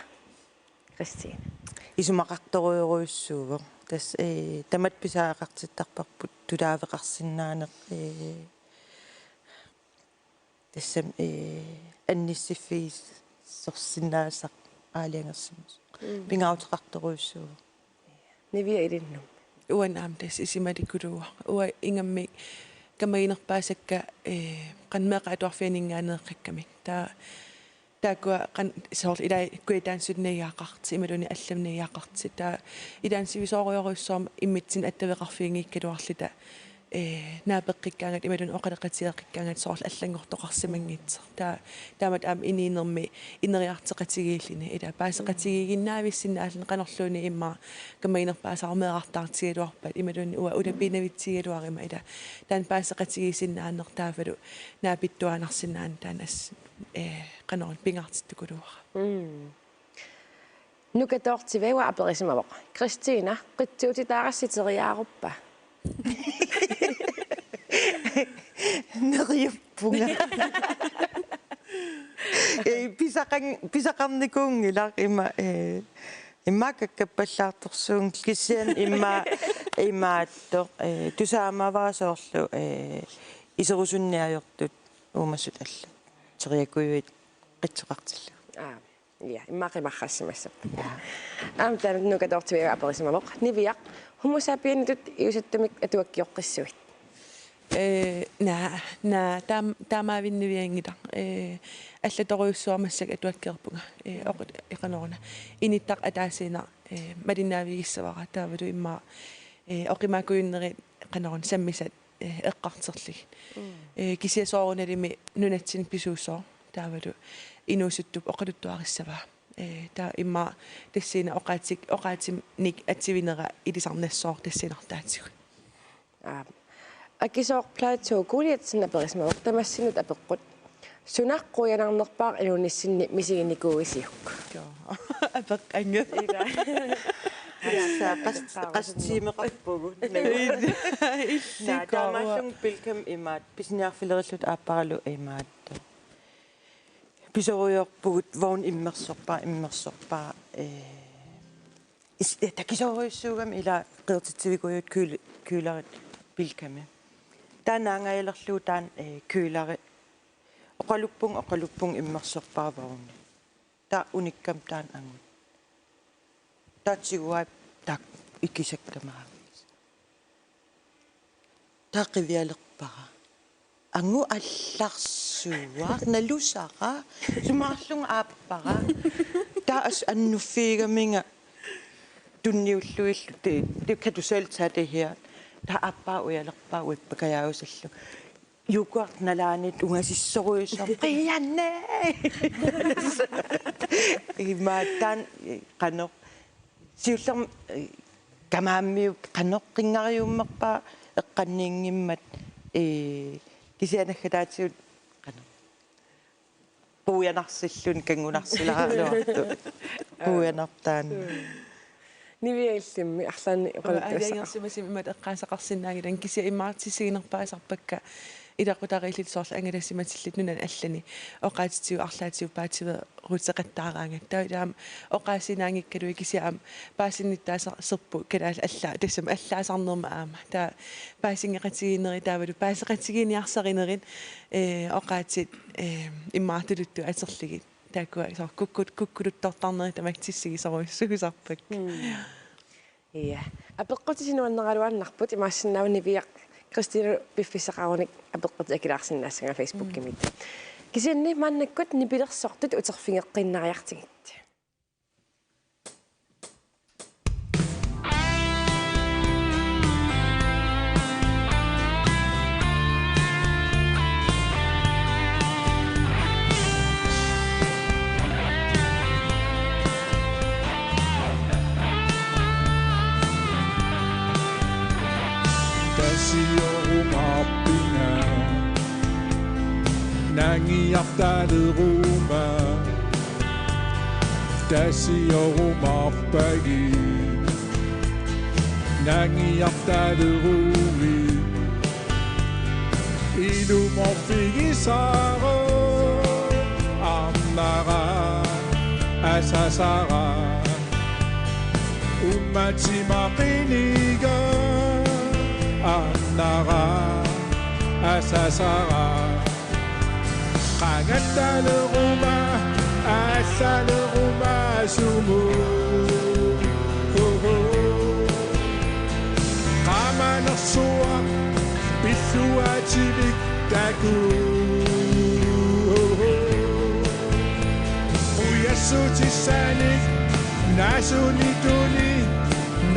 Christine. Isumaqartorujorujussuuvoq. Tassa, ee, tamatta pisariaqartittarparput tulaaveqarsinnaaneq, ee, tassami, ee, annissiffissorsinnaasaq aalajangersimasoq. Mm. Pingaaruteqartorujussuuvoq. Nivia ilinnut. Uanga aamma tassa isumalikuluuara. Uanga ingammik kammaginerpaasakka, ee, qanoq meeqqat atuarfianninngaanneeqqakkamik. Taava taakkua qan-, soorlu ilaa Kujataani suli najugaqartut, imaluunniit allami najugaqartut. Taava ilaanni sivisoorujorujussuarmik immitsinnut attaveqarfiginngikkaluarluta, ee, naapeqqikkaangatta imaluunniit oqaloqatigeqqikkaangatta soorlu allanngortoqarsimanngitsoq. Taava taamatut aamma inuunermi ineriartoqatigiilluni, ilaa paaseqatigiiginnaavissinnaalluni qanorluunniit immaqa kammaginerpaasaq meerartaartigigaluarpat imaluunniit uanga ulapiinnavitsigigaluaruma, ilaa taanna paaseqatigiissinnaaneq taavalu naapittuaannarsinnaaneq taanna as-, ee, qanoruna pingaartittukuluuara. Mm. Nuka Toortiviua aperisimavoq: Christina, qitsuutitaarassi teriaaruppa? Neriuppunga. Ee, pisaqan-, pisaqarnikuunngilaq ima, ee, immaqa kakkappallaartorsuunngilaq kisianni immaqa imaattoq, ee, tusaamavara soorlu, ee, iserusunneq ajortut uumasut allat. Teriakujuit qitsoqartillugit. Aa. Ja, immaqa qimarrassimassappat. Ja. Aamma taanna Nuka Toortiviua aperisimavoq: Nivia, Homo sapienitut iusattumik atuakkioqqissuit? Ee, naa, naa, taam-, taamaavinnivianngilaq. Ee, allatorujussuarmik massakkut atuakkiorpunga. Ee, oq-, ee, qanoruna. Inuttaq ataasiinnaq, ee, malinnaavigissavara taavalu immaqa, ee, oqimaakujunnerit qanoruna sammisat, ee, eqqartorlugit. Mm. Ee, kisianni soorunalimi nunatsinni pisuussooq taavalu inuusuttup oqaluttuarissavaa. Ee, taava immaqa tassani oqaatsik-, oqaatsinik atsivinera ilisarnassooq tassani arlaatigut. Aap. Akisooq Plato Goliathsen aperisimavoq tamassinnut apeqqut: Suna quianarnerpaaq inuunissinni misiginikuuisiuk? Joo. Apeqqanngilaq. Ila. Tassa qas-, qassit tiimeqarpugut. Illit. Naa, taamaallunga Bilkami imaattoq, pisiniarfilerilluta aapparalu imaattoq. Pisorujoorpugut, vognit immersorpaat, immersorpaat, ee, is-, ee, takisoorujussuugami ila qeertitsivikujuit køl-, kølerit Bilkami. Taanna naangajalerlugu taanna, ee, køleri oqaluppunga, oqaluppunga immersorpaat vognit. Taava unikkama taanna angut. Taava tiguaa taakku ikisakka tamaavisa. Taava qivialerpara. Angut allarsuaq, nalusara, sumaarlunga aappara. Taava assut annuffigigaminga tunniullugillu: Det, det kan du selv tage det her. Taava aappaa ujalerpaa uippakajaajusallu. Yoghurt nalaanit ungasissorujussuarmik qianne. Imaattoq taanna qanoq. Siullermik, ee, kamaammiuk qanoq qinngariummerpaa eqqanninngimmat, ee, kisianni naggataatigut qanoq puianarsilluni kanngunarsilaaraluartoq. Puianartaani. Nivia, illimmi arlaannik oqaluttuassaqarputit? Aalajangersimasumik imatut eqqaasaqarsinnaanngilanga kisianni immaqa tissiginerpaasarpakka ilaqutariilluta soorlu angalassimatilluta nunani allani oqaatsitigut arlaatigut paatsiveeruteqattaaraangatta. Taava aamma oqaasiinnaanngikkaluit kisianni aamma paasinnittaasarput kalaallit allaat, tassami allaasarnerma aamma. Taava paasinngeqatigiinnerit taavalu paaseqatigiinniarsarinerit, ee, oqaatsit, ee, immaqa tuluttut atorlugit. Taakkua soorlu kukkut-, kukkuluttortarnerit tamakku tissigisorujussuusarpakka. Mm. Ja. Apeqqutisi nuanneraluaannarput, imaassinnaavoq Nivia Christinelu piffissaqarunik apeqqutit akilaarsinnaassagaa Facebookimi. Mm. Kisianni maannakkut nipilersortut uterfigeqqiinnariartigit. Tasioruma Nangiartaleruma tasiorumaarpagit. Nangiartalerui ilumorfigisara, arnara asasara. Uummatima qiniga, arnara asasara. Qangattaleruma, allaleruma sumut. Ho, ho. Qamanersuaq pilluatimik takuuk. Ho, ho. Qujassutissanik nasunituni,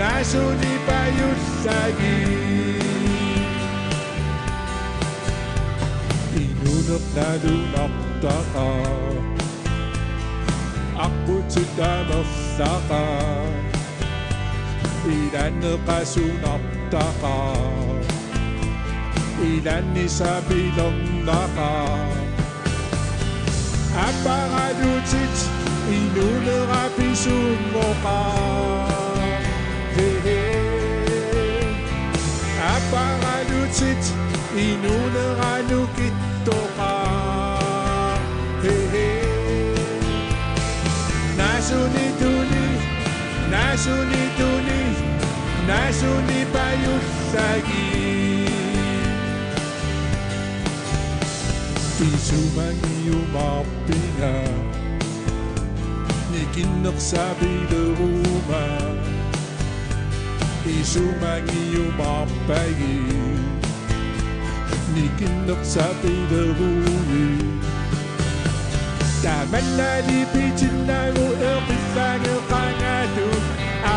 nasuni pajullagit. Inuuneq nalunartaqaaq, aqqutit amerlaqaat, ilaanneq qasunartaqaaq, ilaanni sapilernaqaaq. Aapparalutit inuunera pisungoqaaq. He, he. Aapparalutit inuunera nukittoqaaq. He, he. Nasunituni, nasunituni, nasuni pajullagit. Isumangiumaarpinga, nikinneq sapileruma. Isumangiumaarpagit, nikinneq sapilerui. Tamanna lipitinnagu eqissageqangatut. Aa.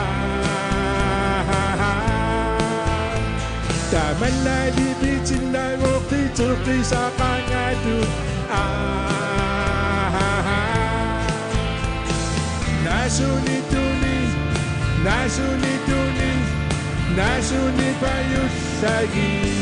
Tamanna lipitinnagu qiteqqisaqangatut. Aa. Nasunituni, nasunituni, nasuni pajullagit.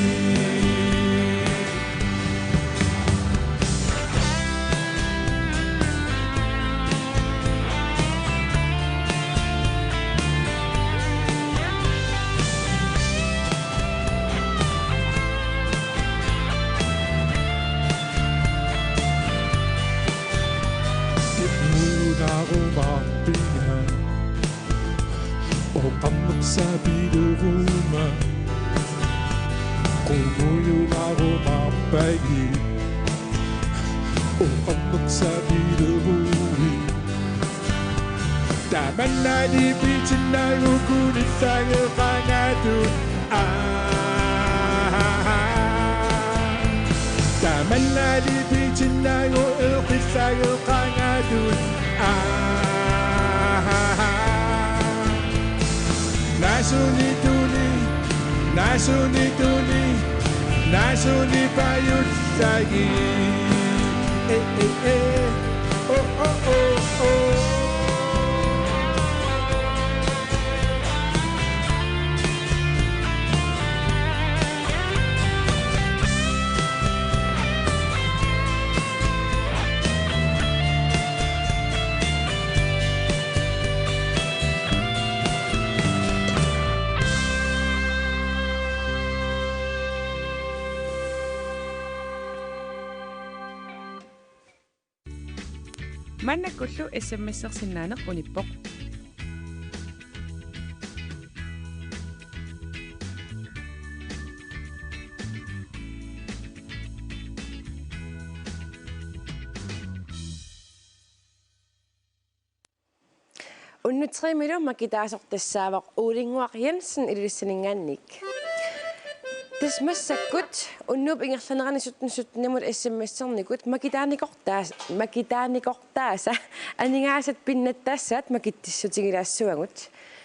Qumujunaarumaarpinga, oqarneq sapileruma. Qumujunaarumaarpagit, oqarneq sapilerui. Tamanna lipitinnagu kunissageqangatut. Aa. Tamanna lipitinnagu eqissageqangatut. Aa. Nasunituni, nasunituni, nasuni pajullagit. Eh, eh, eh. Oh, oh, oh, oh. Maannakkullu S M S-ersinnaaneq unippoq. Unnuk tredive-milu makitaasoq tassaavoq Ulinnguaq Jensen Ilulissaninngaanniit. Tassa massakkut unnuup ingerlanerani sytten sytten-imut S M S-ernikut makitaanikortaas-, makitaanikortaasa aningaasat pinnattaassaat makitsissutigilaassavagut.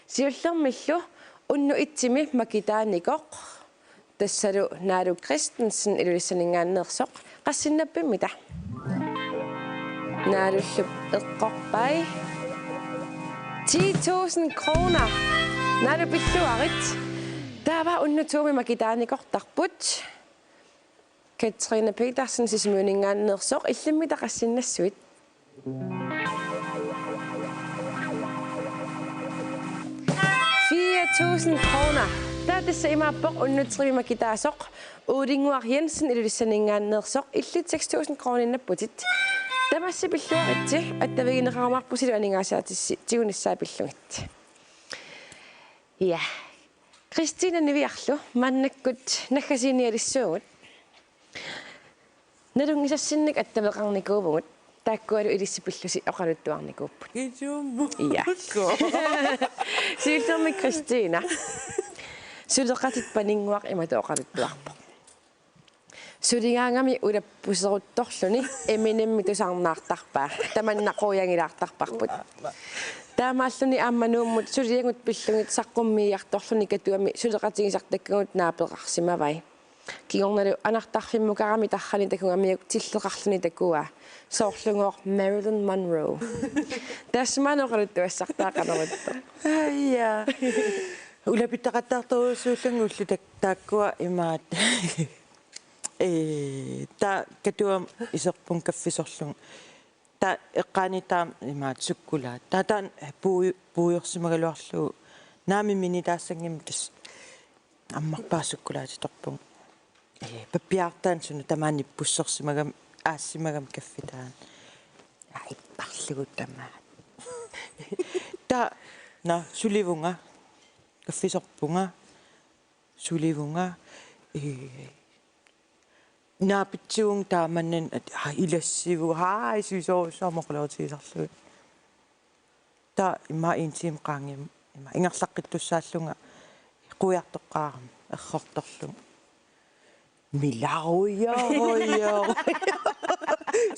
Siullermillu unnuk et-imi makitaanikoq tassalu Naalu Christensen Ilulissaninngaanneersoq, qassinnappimmita? Naalullu eqqorpai. Ti tusind kroner. Naalu, pilluarit. Taava unnuk to-mi makitaanikortarput. Katrine Petersen Sisimiuninngaanneersoq, illimmi taqassinnassuit? Fire tusind kroner. Taava tassa imaappoq unnutsimi makitaasoq Ulinnguaq Jensen Ilulissaninngaanneersoq, illit seks tusind kroninnapputit. Tamassi pilluaritsi, attavigineqarumaarpusilu aningaasaatissi tigunissaa pillugit. Ja. Kristina Niviarlu, maannakkut naggasiinialissuugut. Nalunngisassinnik attaveqarnikuuvugut, taakkualu ilissi pillusi oqaluttuarnikuupput. Ijummut. Ja. Siullermik Kristina. Suleqatit Paninnguaq imatut oqaluttuarpoq: Suligaangami ulappuseruttorluni Eminemmi tusarnaartarpaa. Tamanna quiangilaartarparput. Taamaalluni aamma Nuummut suliagut pillugit saqqummiiartorluni Katuami suleqatigisartakkagut naapeqarsimavai. Kingornalu anartarfimmukarami tarrani takugamiuk tilleqarluni takuaa. Soorlugooq Marilyn Monroe. Tassa maani oqaluttuassartaa qanorutta. Aja. Ulapitaqattaartorujussuullunga ullut tak-, taakkua imaat. Ee, taava Katuami iserpunga kaffisorlunga. Taava eqqaani taama imaat sukkulaat. Taava taanna puu-, puiorsimagaluarlugu naamik minitaassanngimmata tassa ammarpaa sukkulaatitorpunga. Ee, pappiartaani suna tamaani nippussorsimagami, aassimagami kaffi taanna. Aa, ipparlugu tamaat. Taava, naa, sulivunga. Kaffisorpunga. Sulivunga. Ee, naapitsivunga taamani, at, aa, ilassivunga. Aa, isisoorsuarmut oqaloqatigisarlugu. Taava immaqa en time qaangiummata immaqa ingerlaqqittussaallunga quiartoqqaarama errortorlunga. Milaruja, ruja.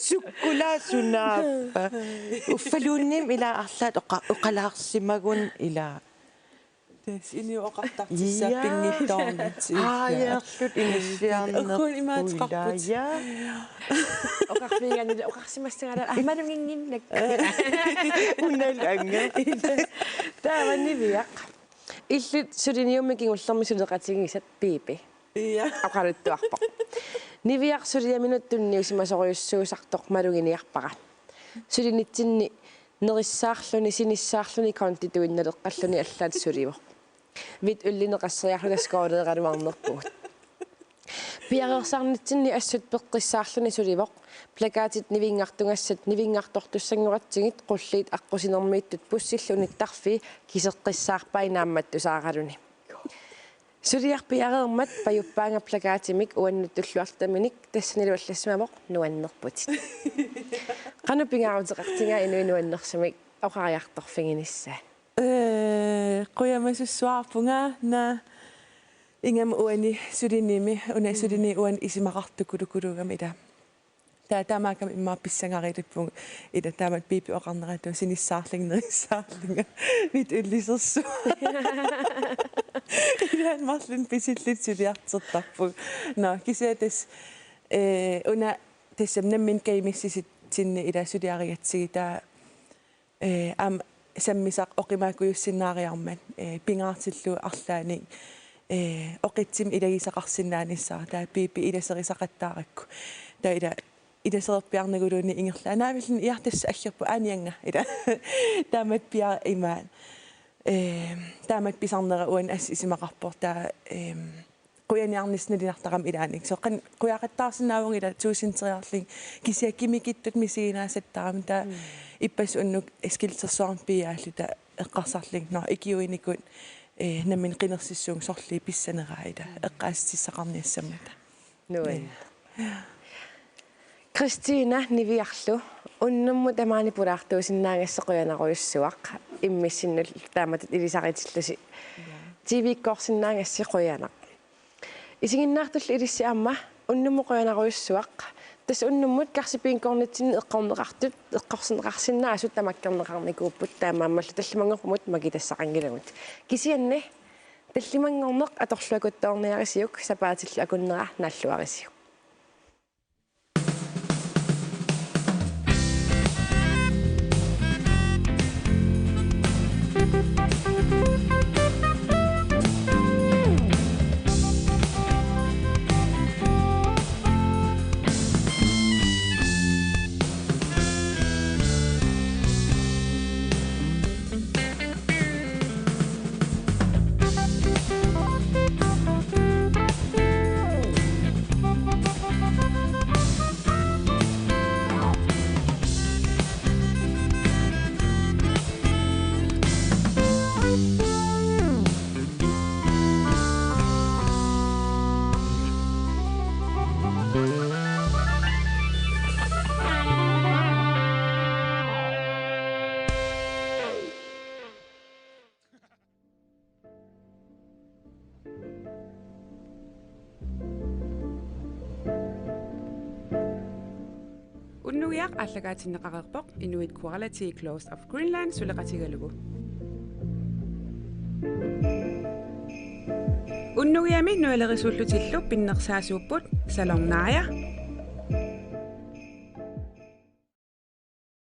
Sukkulaat sunaappa. Uffaluunniimmi ilaa arlaat oqa-, oqalaarsimagunarpoq ilaa. Tassa inuit oqartartussaapput. Ja. Pinngitsoornartut. Aa, ja, erluttoq inissiarnerput. Uku imaattoqarput. Ja. Oqarfigigaanni oqarsimassagaluarlugu aamma malunninnginnak. Unalu ange. Taava Niviaq. Illit suliniummi kingullermi suleqatigisat Pipi. Ja. Oqaluttuarpoq. Niviaq suliaminut tunniusimasorujussuusartoq maluginiarpara. Sulinitsinni nerissaarluni, sinissaarluni, kontituinnaleqqalluni allaat sulivoq. Vitullineqasseriarluta skoleeraluarnerpugut. Piareersarnitsinni assut peqqissaarluni sulivoq. Plakatit nivinngartugassat nivinngartortussanngoratsigit, qulliit aqqusinermiittut bussillu unittarfii kiseqqissaarpai naammattusaaraluni. Suliaq piareermat pajuppaanga plakatimik uannut tulluartaminik, tassanilu allassimavoq: Nuannerputit. Qanoq pingaaruteqartigaa inuit nuannersumik oqariartorfiginissaat? Ee, qujamasussuarpunga, naa, ingammik uani sulinimi, una sulini uani isumaqartukulukuluugami ilaa. Taava taamaakkami immaqa pissangarilippugut. Ilaa taamaat Pipi oqarnera taava sinissaarlunga, nerissaarlunga vitullisersuaq. Ilaa marlunnik pisilluta suliartortarpugut. Nå, kisianni tassa, ee, una tassami nammineq kajumissutitsinni ilaa suliarigatsigit taava, ee, aamma sammisaq oqimaakujussinnaariarmat, ee, pingaartillugu arlaannik, ee, oqitsimik ilagisaqarsinnaanissara, taava Pipi ilaserisaqattaarakku. Taava ilaa ilasererpiarnaguluunniit ingerlaannaq: Naavilluni, iartassaq aggerpoq, aaniannga, ilaa. Taamatut piareermat imaat. Ee, taamatut pisarnera uani assut isumaqarpoq, taava, ee, qujaniarnissaq nalinartarami ilaanni. Soorlu qanoq qujaqattaarsinnaavunga ilaa tuusinteriarlunga, kisianni kimikittut misiginaasattaarami, taava, mm, ippassaq unnuk skiltersuarmut piiaalluta eqqarsarlunga: Nå, ikiuinikut, ee, nammineq qinersissuunga sorliit pissaneraa, ilaa, mm, eqqaasitsissaqarniassammata. Nuann. Ja. Kristina Niviarlu, unnummut tamaani pulaartuusinnaagassi qujanarujussuaq, immissinnut taamatut ilisaritillusi. Ja. T V-kkoorsinnaagassi qujanaq. Isiginnaartulli ilissi aamma unnummut qujanarujussuaq. Tassa unnummut Karsi Bingornitsinni eqqorneqartut, eqqorneqarsinnaasut tamakkerneqarnikuupput, taamaammallu tallimanngornermut makitassaqanngilagut. Kisianni tallimanngorneq atorluakuttoorniarisiuk, sapaatillu akunnera naalluarisiuk. Unnugiaq aallakaatinneqareerpoq Inuit Quality Clothes of Greenland suleqatigalugu. Unnugiami nujalerisuullutillu pinnersaasuupput Salon Naja,